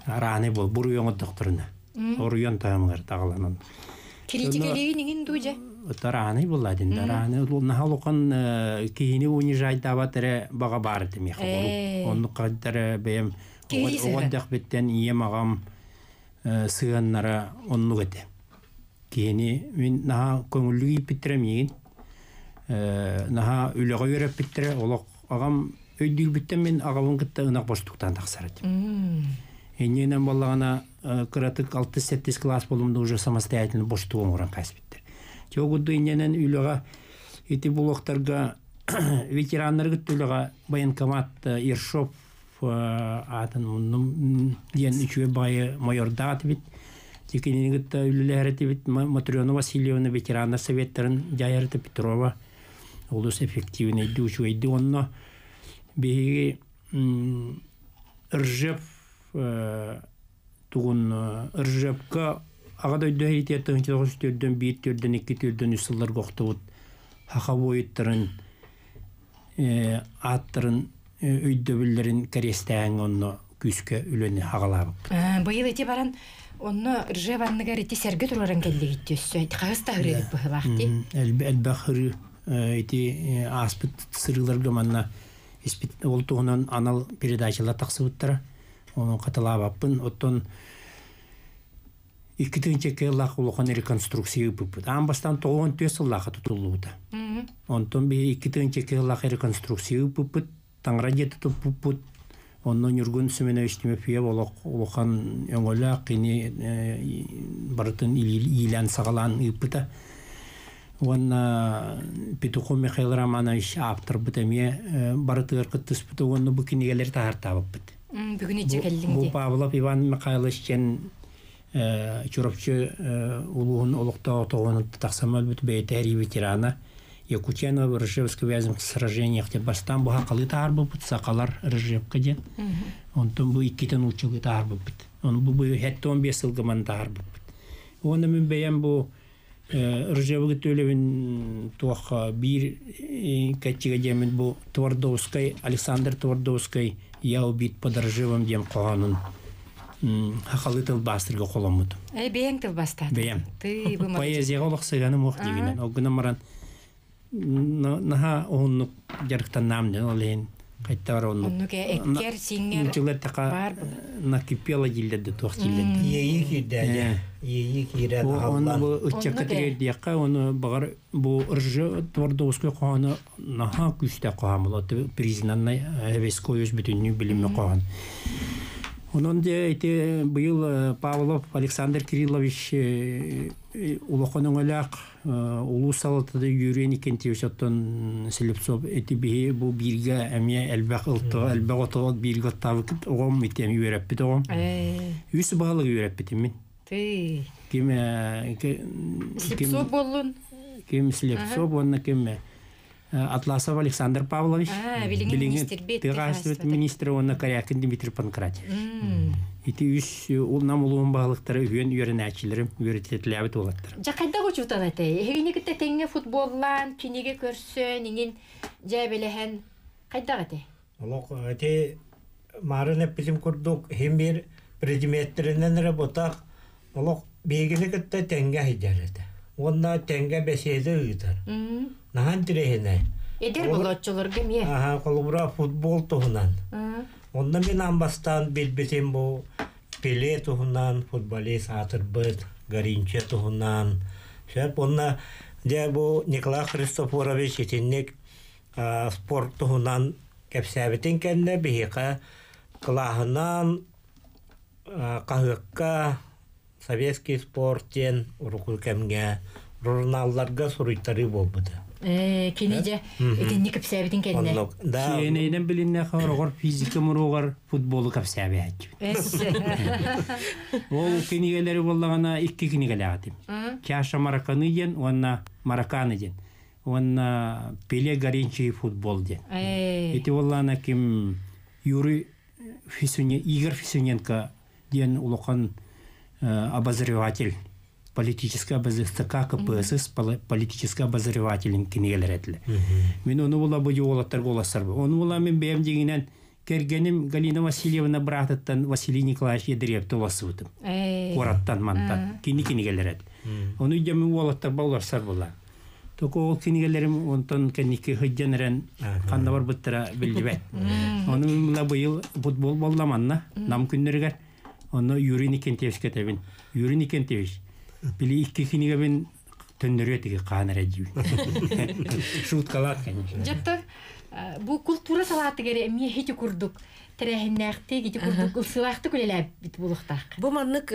арааны бол буруйан оттохторуна оруйан таамыгар таҕаланан Критикэлиин иҥин дуу дьэ? Тарааны буолла дин тарааны наһаа улахан киһини унижайдаабат эрэ баҕа баар этэ миэхэ оннук хантара бэйэм оҕо эрдэхпиттэн ийэм аҕам сыһыаннара оннук этэ киһини мин наһаа көҥүллүк ииппиттэрэ миигин наһаа үлэҕэ үөрэппиттэрэ олох аҕам өйдүүрбүттэн мин аҕабын кытта ынах бостуктаан тахсар этим иннинэн буоллаҕына кыратык алтыс-сэттис кылаас буолумда уже самостоятельно бостук оҥорон кээспиттэр чоо курдук иннинэн үлэҕэ ити блоктарга ветераннары кытта үлэҕэ военкомат Ершов аатын муннум диэн үчүгэй баҕайы майордаах этибит. Кинини кытта үлэлэһэр этибит. Матрена Васильевна ветераннар советтарын дьайар этэ Петрова олус эффективнэйди үчүгэйди онно биһиги Ржев тугун Ржевка Аҕа дойду сэриитигэр тыһыынча биир төрдөн икки төрдөн үс сылларга охтубут саха буойуттарын ааттарын өйдөбүллэрин кэриэстээһиҥҥэ онно күүскэ үлэни аҕалаабыппыт. Быйыл ити баран онно Ржев анныгар ити сэргэ туруоран кэллигит өссө хаһыс да хырыыбыт быһылаах дии. Элбэх хырыы ити ааспыт сырыыларга манна испит ол туһунан анал передачалар тахсыбыттара. Ону хатылаабаппын. Оттон икки тыһыынча сыллаах улахан реконструкция ыыппыппыт. Аан бастаан 94 сыллаахха тутуллубута. Онтон биһи 2 тыһыынча сыллаах реконструкция ыыппыппыт, таҥара дьиэтэ туппуппут. Онно Ньургун Семенович Тимофеев олох улахан өҥөлөөх кини барытын иилээн саҕалаан ыыппыта. Уонна Петухов Михаил Романович ааптарбыт эмиэ барытыгар кыттыспыта уонна бу кинигэлэри таһаартаабыппыт. Бүгүн иччи кэллиҥ Бу Павлов Иван Михайлович диэн Чурапчы улууһун олохтоох тоҕуһунан тахсан өлбүт бэйэтэ эрии ветерана Якутянова в Ржевско-Вяземских сражениях диэн бастаан бу сахалыы таһаарбыппыт сахалар Ржевка диэн. Онтон бу иккитин нууччалыы таһаарбыппыт. Ону бу 75 сылга маны таһаарбыппыт. Уонна мин бэйэм бу Ржевы төлөбүн туох биир кэтчигэ диэммин бу Твардовскай, Александр Твардовскай «Я убит под Ржевом» диэн хоһоонун хахалы тылбаастырга холоммутум. Э, бэйэҥ тылбаастаатыҥ. Бэйэм. Поэзияҕа олох сыһыаным уох диигинэн. Ол гынан баран наһаа уһуннук дьарыктаннаам дьон ол иһин хайта бар оннук. Оннук эккер сиҥҥэр Чылар така накипела дииллэр да туох дииллэр. Иэйии киирдээде. Иэйии киирэн Оны бу ыччакка тириэрдиэххэ, оны баҕар бу Ржев Твардовскай хоһоону наһаа күүстээх хоһоон буолар. Признанный Эвескойус бүтүннүү билимми хоһоон. Онон дьэ ити быйыл Павлов Александр Кириллович улахан өҥөлөөх улуус салалтата Юрий Никентьевич оттон Слепцов ити биһи бу бииргэ эмиэ элбэх ылтыга элбэх отоҕо бииргэ оттаабыт оҕом ити эмиэ үөрэппит оҕом. Үс баһылык үөрэппитим мин. Ты. Ким Слепцов буоллун? Ким Слепцов уонна ким Атласов Александр Павлович. Билиҥҥи тыа министрэ уонна Корякин Дмитрий Панкратьевич. Ити үс нам улуун баһылыктара үһүөн үөрэнээччилэрим үөрэтитлээбит уолаттар. Дьэ хайдах учуутал этэй? Эһигини кытта тэҥҥэ футболлаан, кинигэ көрсөн, иҥин дьээбэлэһэн хайдах этэй? Олох ити маарын эппитим курдук иһин биир предметтэринэн эрэ бутах олох биһигини кытта тэҥҥэ сылдьар этэ. Уонна тэҥҥэ бэсиэдэ ыытар. Наһаа интэриэһинэй. Эдэр болооччуларга эмиэ. Аха, холобура футбол туһунан. Онно мин аан бастаан билбитим бу Пеле туһунан, футболист аатырбыт Гаринча туһунан. Сөп уонна дьэ бу Николай Христофорович итинник спорт туһунан кэпсээбитин кэннэ биһиэхэ кылааһынан хаһыакка «Советский спорт» диэн урукку кэмҥэ Журналларга суруйтарыы буолбута. Кини же итинни кэпсээбитин кэннэ. Оннук. Да. Сиэнэйинэн билиннэхэ ороҕор физика муругар футболу кэпсээбээччибит. Ол кинигэлэри буоллаҕына икки кинигэлээҕитим. Чаша Мараканы диэн уонна Мараканы диэн. Уонна Пеле Гаринчий футбол диэн. Ити буоллаҕына ким Юрий Фисуне, Игорь Фисуненко диэн улахан обозреватель политический ЦК КПСС политический обозревателин кинигэлэр этилэр. Мин ону була бу уолаттарга улассарбы. Ону була мин бэйэм дьиҥинэн кэргэним Галина Васильевна быраатыттан Василий Николаевич Ядреевты улассыбытым. Куораттан мантан. Кини кинигэлэр эт. Ону дьэ мин уолаттарба уларсар була. Только ол кинигэлэрим онтон кэнники сылдьан эрэн ханна барбыттара биллибэт. Ону мин быйыл футбол болла манна нам күннэригэр. Онно Юрий Никентьевичке этэбин. Юрий Никентьевич, били икки кинигэбин төннөрүө тиги хаан эрэ диибин. Шуткалаат, конечно. Дьоттор бу култуура салаатыгар эмиэ ити курдук тэрээһиннээхтик, ити курдук ылсыылаахтык үлэлээбит буолуохтаах. Бу маннык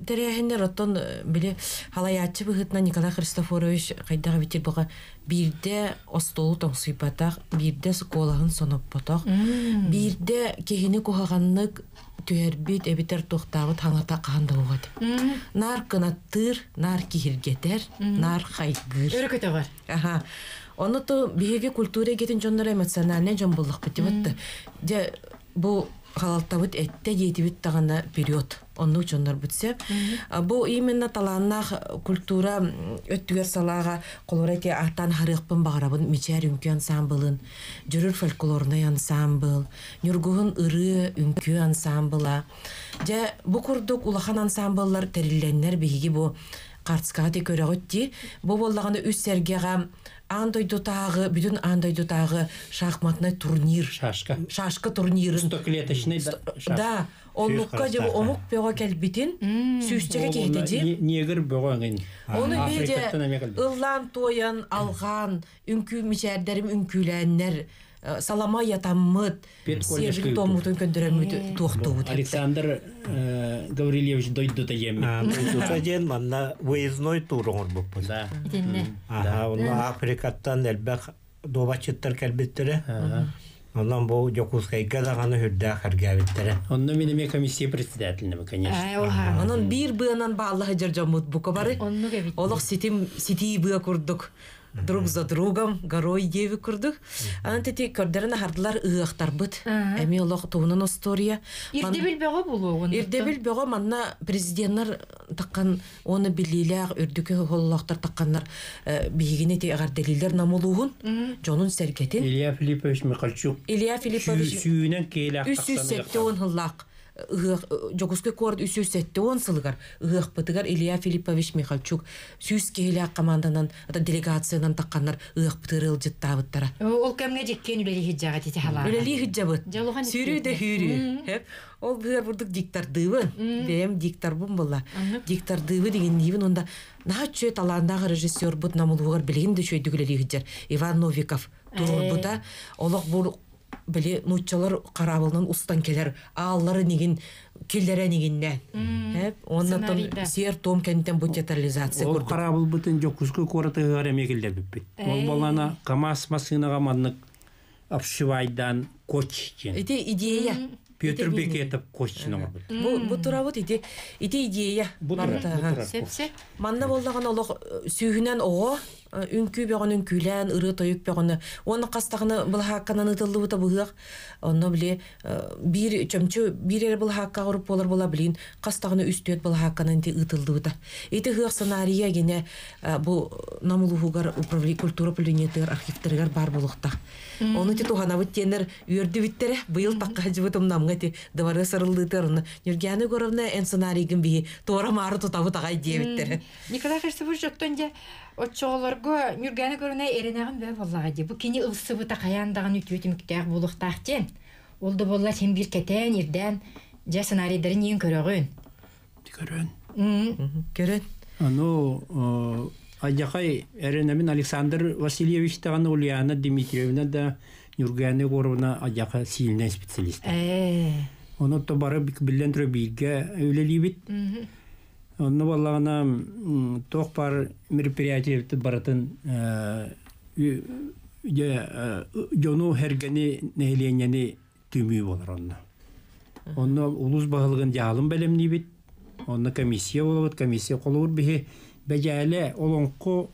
тэрээһиннэр оттон били халайааччы быһыытынан Николай Христофорович хайдах эбитир буга биирдэ остуолу тоҥсуйбатах, биирдэ куолаһын соноппотох, биирдэ киһини куһаҕаннык түһэрбит эбитэр туохтаабыт хаҥата хаһан да уҕат. Наар кынаттыыр, наар киһиргэтэр, наар хайгыыр. Өрө көтөҕөр. Аха. Ону то биһиги культура эйгэтин дьонноро эмоциональнай дьон буоллахпыт дибат. Дьэ бу халалтабыт этте диэтибит даҕаны вперед. Оннук дьоннорбут сөп. Бу именно талааннаах культура өттүгэр салааҕа холобура ити ааттаан харыахпын баҕарабын Мичээр үҥкүү ансаамбылын, Дьүрүл фольклорнай ансаамбыл, Ньургуһун ырыа үҥкүү ансаамбыла. Дьэ бу курдук улахан ансаамбыллар тэриллэннэр биһиги бу хартскаҕа ти көрөҕүт дии. Бу буоллаҕына үс сэргэҕэ аан дойдутааҕы, бүтүн аан дойдутааҕы шахматнай турнир. Шашка. Шашка турнирын. Стоклеточный да. Да, оннукка дьэ омук бөҕө кэлбитин, сүүсчэкэ киһитэ дии. Негр бөҕө эҥин. Ону биһиги Африкаттан эмиэ кэлбит. ыллаан туойан, алҕаан, үҥкүү мичээрдэрим үҥкүүлээннэр, салама ятаммыт, Педколледжка сиэбин туоммутун көндөрөммүт туохтуубут. Александр Гаврильевич дойдута диэммит. Дойдута диэн манна выездной тур оҥорбуппут. Да. Итиннэ. Аха, онно Африкаттан элбэх дуобатчыттар кэлбиттэрэ. Онон бу Дьокуускайга даҕаны үрдээх эргээбиттэрэ. Онно мин эмиэ комиссия председателинэбин, конечно. Онон биир быанан бааллаһы дьар дьоммут бука бары. Оннук эбит. Олох ситим ситии быа курдук друг за другом горой диэбит курдук. Анан тити көрдөрөн аһардылар ыһыахтарбыт. Эми олох туһунан история. Ирдэбил бөҕө булуоҕун. Ирдэбил бөҕө манна президеннар таккан оны билиилээх үрдүкү холлоохтор такканнар биһигини ти эҕэрдэлиилэр намулууһун дьонун сэргэтин. Илья Филиппович Михальчук. Илья Филиппович Сүүнэн киэлээх 370 сыллаах ыһыах Дьокуускай куорат 370 сылыгар ыһыахпытыгар Илья Филиппович Михальчук сүүс киһилээх команданан делегациянан такканнар ыһыахпытыгар ыалдьыттаабыттара. Ол кэмҥэ дьиккиэн үлэлии сылдьаҕыт ити халаана. Үлэлии сылдьабыт. Дьэ, улахан Сүүрүү да сүүрүү. Ол быар бурдук диктордыыбын. Бэйэм дикторбун буолла. Диктордыыбын дигинниибин онда наһаа үчүгэй талааннаах режиссербут намулугар билигин да үчүгэйдик үлэлии сылдьар Иван Новиков туруорбута. Олох бу били нууччалар хараабылынан устан келер ааллары нигин киллере нигиннен. Оннан сиэр том кэнтен бу театрализация Ол курдук. хараабылбытын Дьокуускай куоратыгар эмиэ киллэрбиппит. Ол боллана КамАЗ массыынаҕа маннык обшивайдаан коч диэн. Ити идея. Петр Бекетов коч оҥорбут. Бу турабыт ити ити идея. Бу турар, Барыта, бу турар. Сөп-сөп. Манна боллаҕын олох сүүһүнэн оҕо үҥкүү бөҕөнү үҥкүүлээн, ырыа тойук бөҕөнү уонна хастаҕына былаһаакканан ытыллыбыта быһыах. Онно били биир чөмчү биир эрэ былаһаакка оруп буолар була билин хастаҕына үс түөрт былаһаакканан ити ытыллыбыта. Ити ыһыах сценарийа гине бу Намулуһугар управление культура управлениетыгар архивтарыгар бар буолуохтаах. Ону ити туһанабыт диэннэр үөрдүбүттэрэ быйыл такка жыбытым намҥа ити дыбары сарыллыытыгар онно Нюргиана Егоровна эн сценарийгын биһи туора маары тутабыт аҕай диэбиттэрэ. Николай Христофорович оттон дьэ оччоҕолорго Нюргиана Егоровна эрэнэҕин бөө буоллаҕа дии. Бу кини ылсыбыта хайаан даҕаны үтүө түмүктээх буолуохтаах диэн. Ол да буоллар син биир кэтээн, ирдээн дьэ сценарийдарын иин көрөҕүн. Көрөн. Көрөн. Аны Адьахай эрэнэбин Александр Васильевич даҕаны Ульяна Дмитриевна да Нюргиана Егоровна адьаха сильный специалист. Онон то бары биллэн турар бииргэ үлэлиибит. Онно буоллаҕына туох баар мероприятие барытын дьону эргэни нэһилиэнньэни түмүү буолар онно. Онно улуус баһылыгын дьаһалын бэлэмниибит. Онно комиссия буолабыт. Комиссия холобур биһи бэдьээлэ олоҥхо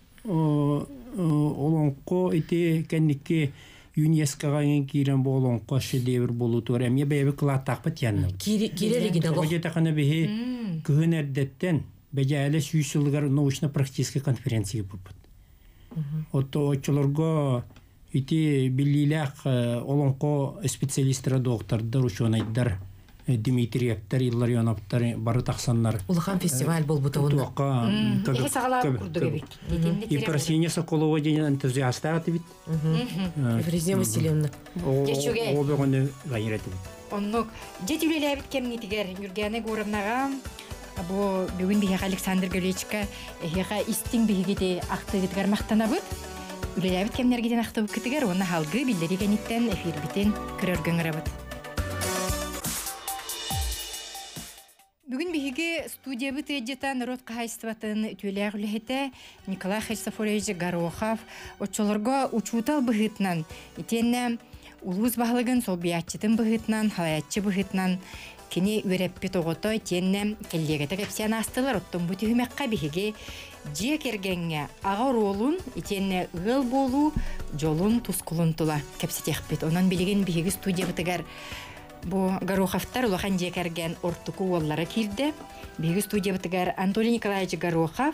олоҥхо ити кэнники ЮНЕСКОҕа киирэн бу олоҥхо шедевр буолуутугар эмиэ бэйэбит кылааттаахпыт диэннэбит. Киирэр игин Тоҕо диэтэххинэ биһи кыһын эрдэттэн бэдьээлэ 100 сылыгар научно-практическай конференция ыыппыппыт. Отто оччолорго ити биллиилээх олоҥхо специалистара доктордар, учуонайдар Дмитриевтэр, Илларионовтар бары тахсаннар Улахан фестиваль буолбута онно. туохха Эһи саҕалаабыт курдук эбит. Ефросинья Соколова диэн энтузиастаах этибит. Ефросинья Васильевна. Дьэ, Оо бөҕөнү гайыр этибит. Оннук. Дьэ үлэлээбит кэмҥитигэр Ньургиана Егоровнаҕа бу бүгүн биһиэхэ Александр Гаврильевичка эһиэхэ истиҥ биһигити ахтыыгытыгар махтанабыт. Үлэлээбит кэмнэргитин ахтыбыккытыгар уонна салгыы биллэрии кэнниттэн эфирбитин көрөргө ыҥырабыт. Бүгүн биһиги студиябыт ыалдьыта норуот хаһаайыстыбатын үтүөлээх үлэһитэ Николай Христофорович Горохов оччолорго учуутал быһыытынан итиэннэ улуус баһылыгын солбуйааччытын быһыытынан, халайааччы быһыытынан кини үөрэппит оҕото итиэннэ кэллиэгэтэ кэпсээн аастылар. Оттон бу түһүмэххэ биһиги дьиэ кэргэҥҥэ аҕа оруолун итиэннэ ыал буолуу дьолун тускулун тула кэпсэтиэхпит. Онон билигин биһиги студиябытыгар бу Гороховтар улахан дьиэ кэргэн ортоку уоллара киирдэ. Биһиги студиябытыгар Анатолий Николаевич Горохов,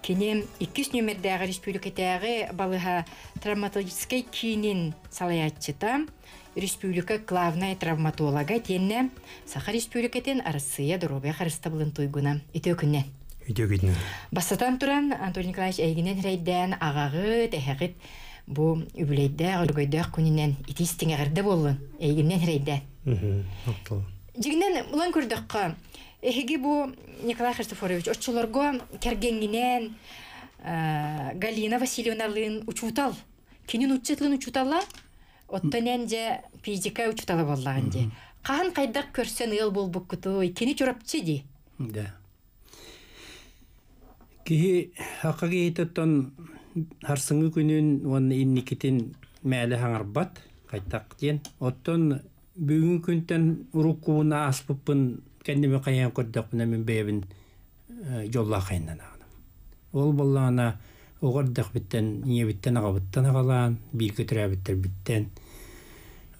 кини иккис нүөмэрдээҕи республикатааҕы балыһа травматологическай киинин салайааччыта, республика главнай травматолога итиэннэ Саха Республикатын Арассыыйа доруобуйа харыстабылын туйгуна. Үтүө күннэн. Үтүө күннэн. Бастатан туран, Анатолий Николаевич эйигинэн эрэйдээн аҕаҕыт, эһэҕит бу үбүлэйдээх, өрөгөйдөөх күнүнэн итии истиҥ эҕэрдэ буоллун. Эйигинэн эрэйдээн. Дьиҥинэн улан көрдөххө, эһиги бу Николай Христофорович оччолорго кэргэҥҥинээн Галина Васильевналыын учуутал, кини нуучча тылын учуутала, оттон эн дьэ физика учуутала буоллаҕын дии. Хаһан хайдах көрсөн ыал буолбуккутуй? Кини Чурапчы дии. Да. Киһи хакка киһититтэн харсыҥҥы күнүн уонна инникитин мээлэ хаҥарбат хайтах диэн. Оттон бүгүҥҥү күнтэн уруккубун ааспыппын кэннибин хайаан көрдөхпүнэ мин бэйэбин дьоллоох айаннанаҕыным. Ол буоллаҕына оҕо эрдэхпиттэн ийэбиттэн аҕабыттан аҕалаан бииргэ төрөөбүттэрбиттэн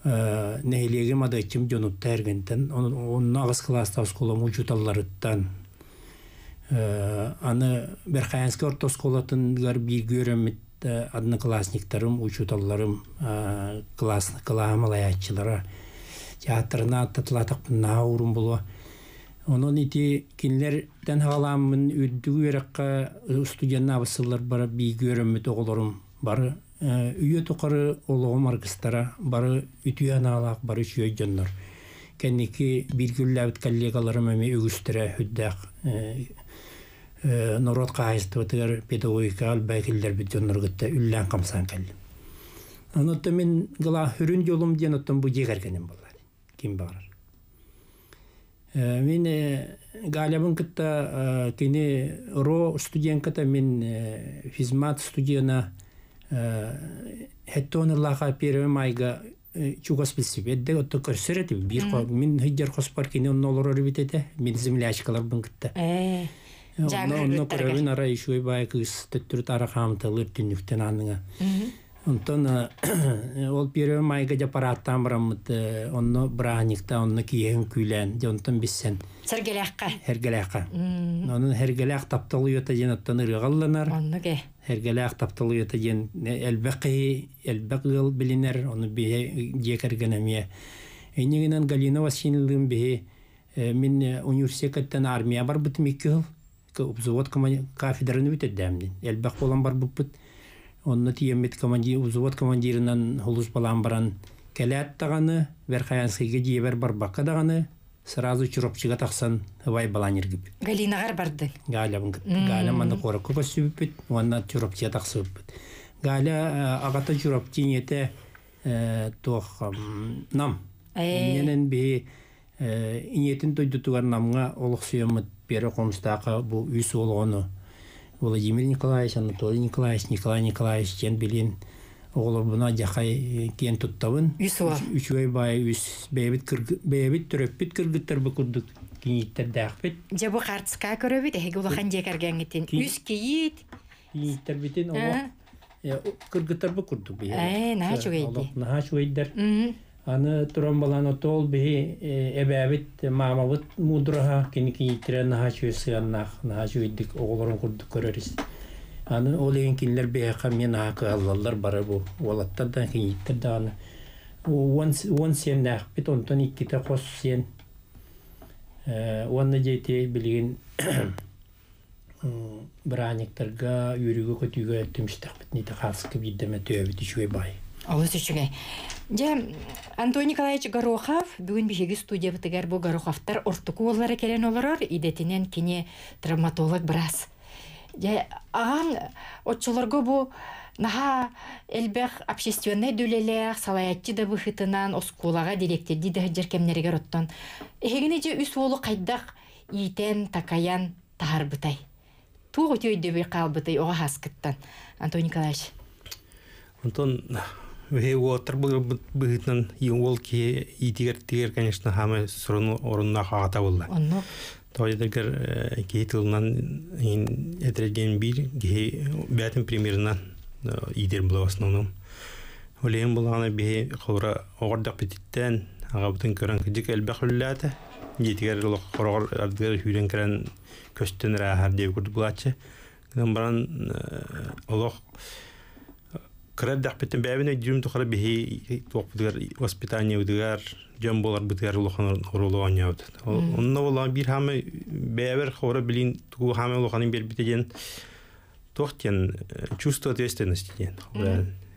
нэһилиэгим адыаччым дьонуттан эргинтэн онно аҕыс кылаастаах оскуолам учууталларыттан аны Верхоянскай орто оскуолатыгар бииргэ үөрэммит одноклассниктарым, учууталларым, класс кылааһым алайааччылара театрына аттатылаатахпын наһаа уурун булуо. Онон ити кинилэртэн хаҕалааммын үрдүк үөрэххэ студеннаабыт сылларбар бииргэ үөрэммит оҕолорум бары үйэ тухары олоҕум аргыстара, бары үтүө анаалаах, бары үчүгэй дьоннор. Кэнники бииргэ үлэлээбит коллегаларым эмиэ үгүстэрэ сүрдээх норуот хаһаайыстыбатыгар педагогикаҕа элбэҕи киллэрбит дьоннору кытта үллээн-хамсаан кэллим. Онон мин сүрүн дьолум диэн оттон бу дьиэ кэргэним буолла ким баҕарар. Мин Галябын кытта кини РО студентката, мин физмат студена хеттон ыллааха первый майга чугас билсибит. Эрдэ отто көрсөр этим. Биир мин хыдьар хоспор кини онно олорор эбит этэ. Мин землячкаларбын кытта. Онно көрөбүн арай үчүгэй баай кыыс төттөрү таара хаамталыыр түннүктэн ааныңа. Онтон ол первый майга дьэ парааттаан бараммыт онно бырааһынньыкта онно киэһин күүлээн дьэ онтон биссэн Сэргэлээххэ. Сэргэлээххэ. Онон Сэргэлээх таптал уйата диэн оттон ырыаҕалланар. Оннук ээ. Сэргэлээх таптал уйата диэн элбэх киһи, элбэх ыал билинэр, ону биһи дьиэ кэргэн эмиэ. Иннигинэн Галина Васильевналыын биһи мин университеттан армия барбытым 2 сыл. Взвод кафедраны бүтэрдээмдин. Элбэх буолан барбыппыт. Онно тиийэммит командир, взвод командирынан сулууспалаан баран кэлээт даҕаны, Верхоянскайга дьиэбэр барбакка даҕаны, сразу Чурапчыга тахсан ыбай балаан иргиппит. Галинаҕар бардыҥ. Галябын кытта. Галя манна куоракка көссүбүппүт уонна Чурапчыга тахсыбыппыт. Галя аҕата Чурапчы ийэтэ туох Нам. Иннинэн биһи Ийэтин дойдутугар Намҥа олохсуйаммыт Пера Хомустаахха бу үс уол оҕону Владимир Николаевич, Анатолий Николаевич, Николай Николаевич диэн билин оҕолорбуна дьахай киэн туттабын. Үс уол. Үчүгэй баай үс бэйэбит бэйэбит төрөппүт кыргыттарбыт курдук кинииттэрдээхпит. Дьэ бу хартыска көрөбүт эһиги улахан дьиэ кэргэҥҥитин үс кийиит. Кийииттэрбитин олох кыргыттарбыт курдук биһи. Ээ, наһаа үчүгэйдии. Наһаа үчүгэйдэр. Аны туран балан отол биһи эбээбит, маамабыт мудраһа, кини кийииттэрэ наһаа үчүгэй сыаннаах, наһаа үчүгэйдик оҕолорун курдук көрөр. Аны ол иһин кинилэр биһиэхэ эмиэ наһаа кыһаллаллар бары бу уолаттар да кийииттэр даҕаны. 10 сиэннээхпит, онтон иккитэ хос сиэн. Уонна дьиэти билигин бырааһынньыктарга үөрүүгэ-көтүүгэ түмстэхпит ниитэ хааска биирдэ эмэ төһөбүт үчүгэй баай. Олус үчүгэй. Дьэ, Антон Николаевич Горохов бүгүн биһиги студиябытыгар бу Гороховтар ортоку уоллара кэлэн олорор, идэтинэн кини травматолог быраас. Дьэ, аҕаҥ оччолорго бу наһаа элбэх общественнай да үлэлээх, салайааччы да быһыытынан оскуолаҕа дириэктэрдии да сылдьар кэмнэригэр оттон эһигини дьэ үс уолу хайдах иитэн, такайан таһарбытай? Туох үтүө өйдөбүл хаалбытай оҕо ааскыттан, Антон Николаевич? Онтон үһэ уолаттар быһыытынан уол киһи иитигэр тигэр, конечно, хаамай сурун оруннаах аҕата буолла. Онно Тоҕо киһи тылынан этэрген биир киһи бээтин примерынан иитэр була в основном. Олейн булаҕана биһи холура оҕордох бититтэн аҕабытын көрөн кыдьык элбэх үллээтэ. Дьиэтигэр олох хороҕор ардыгар сүүрэн кэлэн көстөн эрэ диэби курдук булааччы. Гынан баран олох кыра эрдэхпиттэн бэйэбин өйдүүрүм тухары биһи туохпутугар воспитаниебытыгар дьон буоларбытыгар улахан оруолу оонньообут. Онно буоллаҕа биир хаамай бэйэбэр хора билин тугу хаамай улаханын биэрбитэ диэн туох диэн чувство ответственности диэн.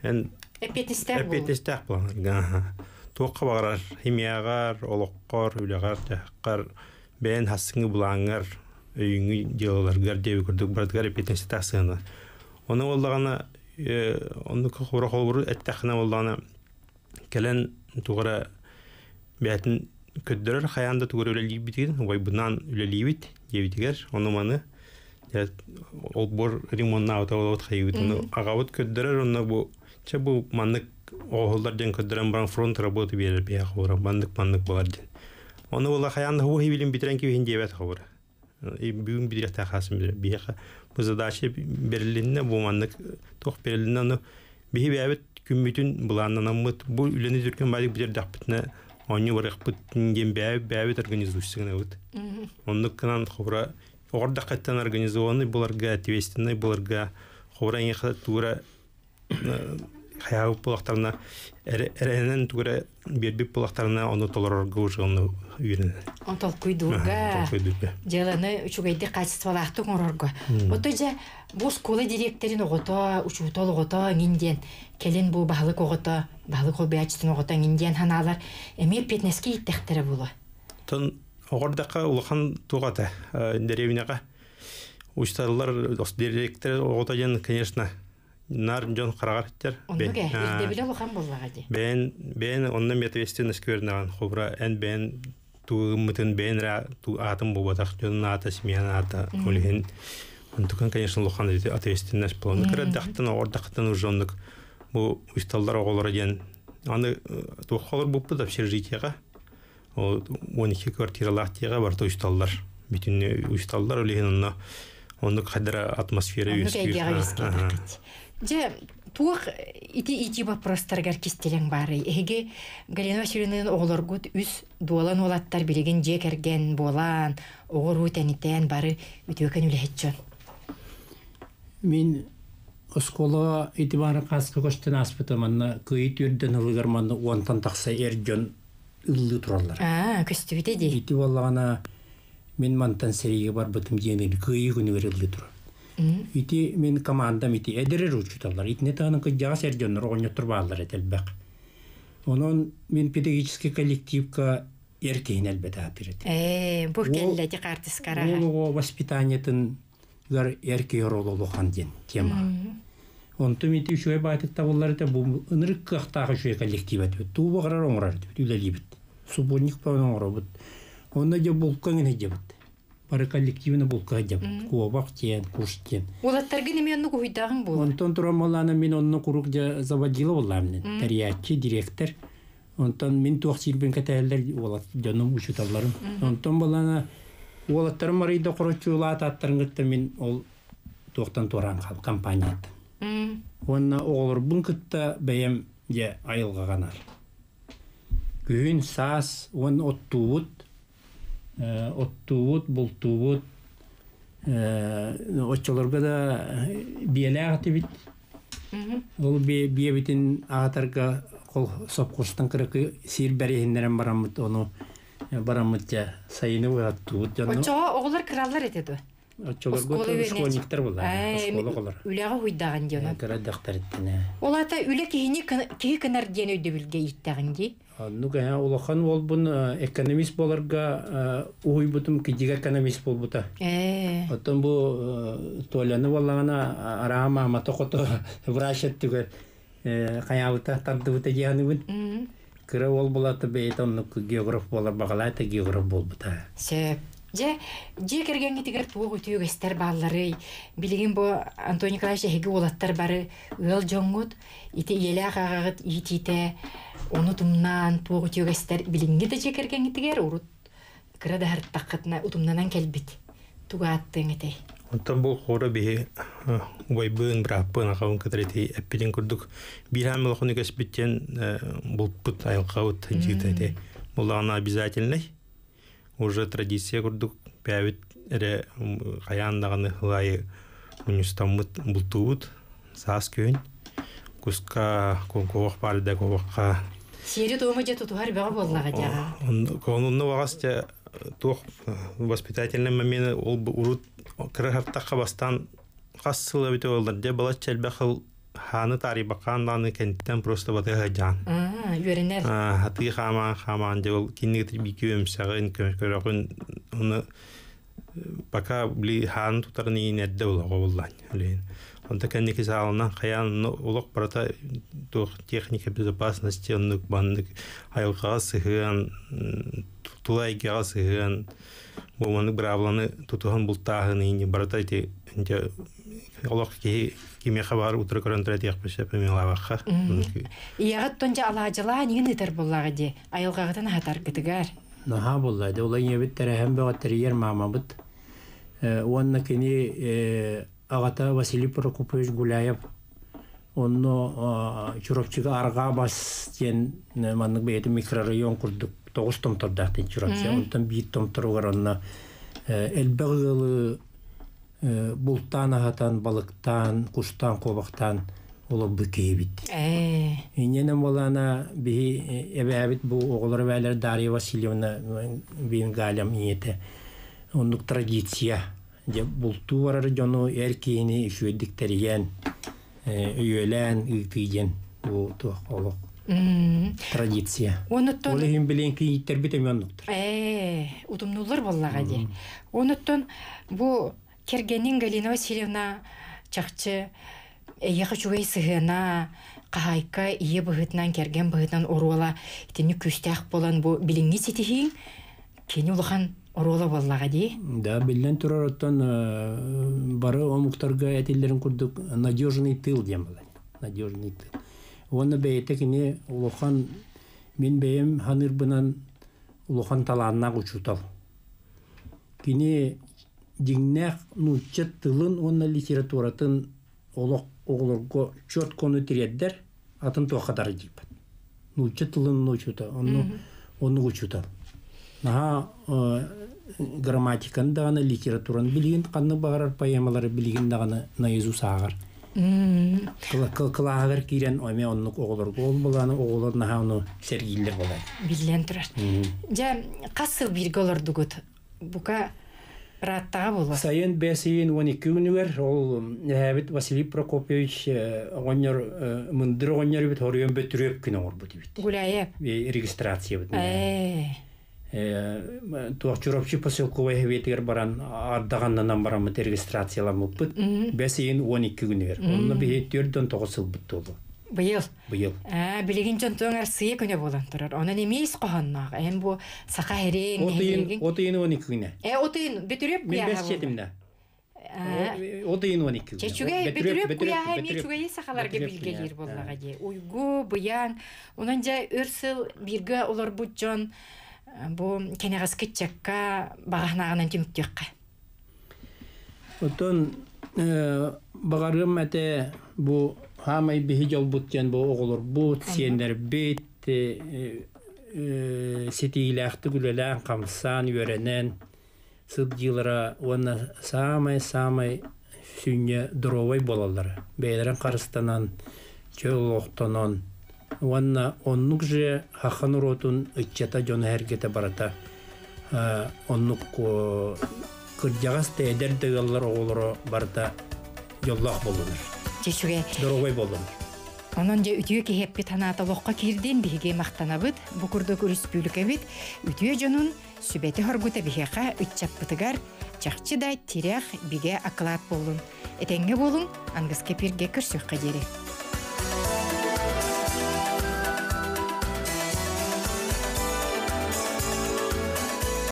Эн эппиэтинэстээх буолуу. Эппиэтинэстээх буолан. Туохха баҕарар химияҕар, олоххор, үлэҕэр, дьаһаххар бэйэн хассыҥы булааҥҥар, өйүҥҥү дьыалаларгар диэби курдук барытыгар эппиэтинэстээх сыана. Ону буоллаҕына оннук хура холобуру эттэххинэ буоллаҕына кэлэн тугара бэйэтин көрдөрөр хайаан да тугара үлэлиирбитигин убайбынаан үлэлиибит диэбитигэр ону маны олбор ремоннаабыта болобут хайыбыт ону аҕабыт көрдөрөр онно бу чэ бу маннык оҕоһуллар диэн көрдөрөн баран фронт работы биэрэр биһиэхэ хобура маннык маннык болар диэн ону була хайаан да хуһи билин бүтэрэн кибиһин диэбэт хобура бүгүн бүтүрөхтээх хаасым биһиэхэ бу задача берилинне бу маннык туох берилинне ону биһи бэйэбит күммүтүн былааннанаммыт бу үлэни түргэн баайдык бүтэрдэхпитинэ оонньуу барыахпыт диэн бэйэбит бэйэбит организуйсыгынабыт оннук гынан хобура оҕордаххыттан организованный буларга ответственный буларга хобура эйиэхэ туура хайаабыт буолахтарына эрэнэн тугура биэрбит буолахтарына ону толорорго уже ону үйрэнэр. Толкуйдуурга, дьыаланы үчүгэйдик качестволаахтык оҥорорго. Ото дьэ бу оскуола дириэктэрин оҕото, учуутал оҕото эҥин диэн, кэлин бу баһылык оҕото, баһылык холбуйааччытын оҕото эҥин диэн ханаалар эмиэ эппиэтинэскэ ииттэхтэрэ буолуо. Тон оҕордахха улахан туох этэ дэриэбинэҕэ учууталлар дириэктэр оҕото диэн, конечно, нар дьон хараҕар иттер. Оннук ээ, ирдэбилэ улахан буоллаҕа дии. Бэйэн бэйэн онно ответственность көрүнэҕин хобура эн бэйэн тугуммутун бэйэн ра аатын буолбатах дьонун аата семьян аата ол иһин онтукан, конечно, улахан ответственность буолан кырадахтан оҕордахтан уже оннук бу учууталлар оҕолоро диэн аны туохха олорбуппут общежитиеҕа ол 12 квартиралаах тиэҕэ барыта учууталлар бүтүннүү учууталлар ол иһин онно оннук хайдара атмосфера Оннук эйгэҕэ үөскээтэххит. Дьэ, туох ити ити вопростарыгар кистэлэҥ баарый? Эһиги Галина Васильевналыын оҕолоргут үс дуолан уолаттар билигин дьиэ кэргэн буолан, оҕо-уруу тэнитэн бары үтүөкэн үлэһит дьон. Мин оскуолаҕа ити баара хааска көстөн ааспыта манна кыайыы түөрдэн ылыгар манна уонтан тахса эр дьон ыллыы тураллар. Аа, көстүбүтэ дии. Ити буоллаҕына мин мантан сэриигэ барбытым диэн кыайыы күнүгэр ыллыы турар. Ити мин командам ити эдэр учууталлар. Итини таһынан кырдьаҕас эр дьоннор оҕонньоттор бааллар этэ элбэх. Онон мин педагогический коллективка эр киһини элбэтэ аатыр этим. Ээ, бу кэллэ ити хаартыскара. Уол оҕо воспитаниетын эр киһи оруола улахан диэн тема. Онтум ити үчүгэй баайтык табыллар этэ бу ынырык кыахтаах үчүгэй коллектив этибит. Туу баҕарар оҥорор этибит, үлэлиибит. Субботник баҕана оҥоробут. Онно дьэ булка гына дьабыт. Бары коллективно булка дьабыт. Куобах диэн, кус диэн. Уолаттаргын эмиэ оннук уһуйдааҕыҥ буолар. Онтон туран буоллаана мин онно куруук дьэ заводила буоллаам. Тэрийээччи, директор. Онтон мин туох сиирбин кэтэһэллэр уолат дьонум, учууталларым. Онтон буоллаана уолаттарым арыйда хороччуулаат аттарын кытта мин ол туохтан туораан хаал компанияттан. Уонна оҕолорбун кытта бэйэм дьэ айылҕаҕанар. Күһүн, саас уонна оттуубут, оттуубут, бултуубут. Оччолорго да биэлээх этибит. Ол биэбитин аатарга сопхуостан кыракы сиир бэриһиннэрэн бараммыт, ону бараммыт дьэ сайыны оттуубут дьонно. Оччоҕо оҕолор кыраллар этэ дуо? Оччолорго школьниктар буолла. Оскуола оҕолор. Үлэҕэ уһуйдаҕын диэн. Кыра дьахтарыттан. Ол аата үлэ киһини киһи кынар диэн өйдөбүлгэ ииттэҕин дии. Оннук улахан уолбун экономист буоларга уһуйбутум кидигэ экономист буолбута. Оттон бу Толяны буоллаҕына араха маамата хото врач өттүгэр хайаабыта тардыбыта дианыбын. Кыра уол булата бэйэтэ оннук географ буолар баҕалаата географ буолбута. Сөп. Дьэ, дьиэ кэргэҥҥитигэр туох үтүө үгэстэр баалларый? Билигин бу Антон Николаевич эһиги уолаттар бары ыал дьоҥҥут, ити ийэлээх аҕаҕыт иитиитэ, ону тумнаан туох үтүө үгэстэр билиҥҥи да дьиэ кэргэҥҥитигэр урут кыра да аһарыттаххытына утумнанан кэлбит тугу ааттыаҥ этэй? Онтон бу хора биһи убайбын, бырааппын, аҕабын кытары ити эппитин курдук биир аан улахан үгэспит диэн булпут айылҕабыт дьиэта ити буллаҕына обязательный уже традиция курдук бэйэбит эрэ хайаан даҕаны ылайы мунньустаммыт бултуубут саас күһүн куска куобах баар да куобахха сиэри туому дьэ тутуһар бөҕө буоллаҕа дьаҕа онно баҕас дьэ туох воспитательный момент ол урут кыра хартахха бастаан хас сыл эбитэ буоллар дьэ балачча элбэх сыл хааны таарыйбаккаан даҕаны кэнниттэн просто батыһа сылдьаҕын. Үөрэнэр. Хатыы хаамаан хаамаан дьэ ол кинигэ биики өмсэҕин көрөҕүн ону пока били хааны тутарын иин эрдэ олоҕо буллаан билигин. Онто кэнники саалынан хайаан олох барыта туох техника безопасности оннук баннык айылҕаҕа сыһыан тула эйгэҕэ сыһыан бу маннык быраабыланы тутуһан бултааһын иини барыта ити олох киһи кимиэхэ баар утары көрөн турар диэхпин сөп эмиэлаабахха. Ийэҕит тонча алаадьылаан иһин ыытар буоллаҕа дии айылҕаҕытын аһатаргытыгар. Наһаа буолла дии. Ол ийэбит тэрэһэн бөҕө тэрийэр маамабыт. Уонна кини аҕата Василий Прокопович Гуляев онно Чурапчыга Арҕаа Бас диэн маннык бэйэтин микрорайон курдук тоҕус томтордоох диэн Чурапчы. Онтон биир томторугар онно элбэх ыалы бултаан аһатан, балыктаан, кустаан, куобахтаан олорбут киһибит. Инньэнэн буолаана биһи эбээбит бу оҕолор эбээлэр Дарья Васильевна биин Галям ийэтэ оннук традиция дьэ бултуу барар дьону эр киһини үчүгэйдик тэрийэн өйүөлээн ыытыы диэн бу туох олох традиция. Онуттан Ол иһин билин кийииттэрбит эмиэ оннуктар. Утумнуллар буоллаҕа дии. Онуттан бу кэргэниҥ Галина Васильевна чахчы эйиэхэ үчүгэй сыһыана, хаһаайка ийэ быһыытынан, кэргэн быһыытынан оруола итинник күүстээх буолан бу билиҥҥи ситиһииҥ кини улахан оруола буоллаҕа дии. Да, биллэн турар оттон бары омуктарга этиллэрин курдук надежный тыл диэн буолар. Надежный тыл. Уонна бэйэтэ кини улахан мин бэйэм ханыырбынан улахан талааннаах учуутал. Кини дьиҥнээх нуучча тылын уонна литературатын олох оҕолорго четкону тириэрдэр, атын туохха дарыдьыйбат. Нуучча тылын учуутал, онну оннук учуутал. Наһаа грамматиканы даҕаны, литератураны билигин ханнык баҕарар поэмалары билигин даҕаны наизусть ааҕар. Кылааһыгар киирэн эмиэ оннук оҕолорго ол былааны оҕолор наһаа ону сэргииллэр буолар. Биллэн турар. Дьэ, хас сыл бииргэ олордугут? Бука ырааттаҕа буолуо. Сайын бэс ыйын 12 күнүгэр ол эһээбит Василий Прокопьевич оҕонньор мындыр оҕонньор эбит хоруйан бөтүрүөп күн оҥорбут эбит. Гуляев. Регистрациябыт. Туох Чурапчы поселковай сэбиэтигэр баран ардаҕаннанан бараммыт регистрацияламмыппыт. Бэс ыйын 12 күнүгэр. Онно биһи 49 сылбыт туолу. Быйыл. Быйыл. Билигин дьонтуоҥ Арсыйа күнэ буолан турар. Онон эмиэ ис хоһоонноох. Эн бу саха ириҥ, От ыйын, от ыйын 12 күнэ. От ыйын Бөтүрүөп Мин куйааһа бэс буолла. сиэтимнэ. От ыйын 12 күнэ. Чэчүгэй Бөтүрүөп куйааһа эмиэ үчүгэйи сахаларга билгэлиир буоллаҕа дии. Уйгу, быйаҥ. Онон дьэ өр сыл бииргэ олорбут дьон бу кэнэҕэски ыччакка баҕаһынааҕынан түмүктүөххэ. Оттон баҕарыам этэ бу хаамай биһи дьолбут диэн бу оҕолорбут, сиэннэрбит ситиилээхтик үлэлээн, хамсаан, үөрэнэн сылдьыылара уонна саамай-саамай сүнньэ доруобай буолаллара. Бэйэлэрин харыстанан, чөл олохтонон уонна оннук же саха норуотун ыччата дьоно-сэргэтэ барыта оннук кырдьаҕас да эдэр да ыаллар оҕолоро барыта дьоллоох буоллунар. Дьэ Доруобай буоллунар. Онон дьэ үтүө киһи эппит санаата олоххо киирдин биһиги махтанабыт. Бу курдук өрөспүүбүлүкэбит үтүө дьонун сүбэтэ-хоргута биһиэхэ ыччаппытыгар чахчы да тирэх бигэ акылаат буоллун. Этэҥҥэ буолуҥ, ангыска пиргэ көрсүөххэ диэри.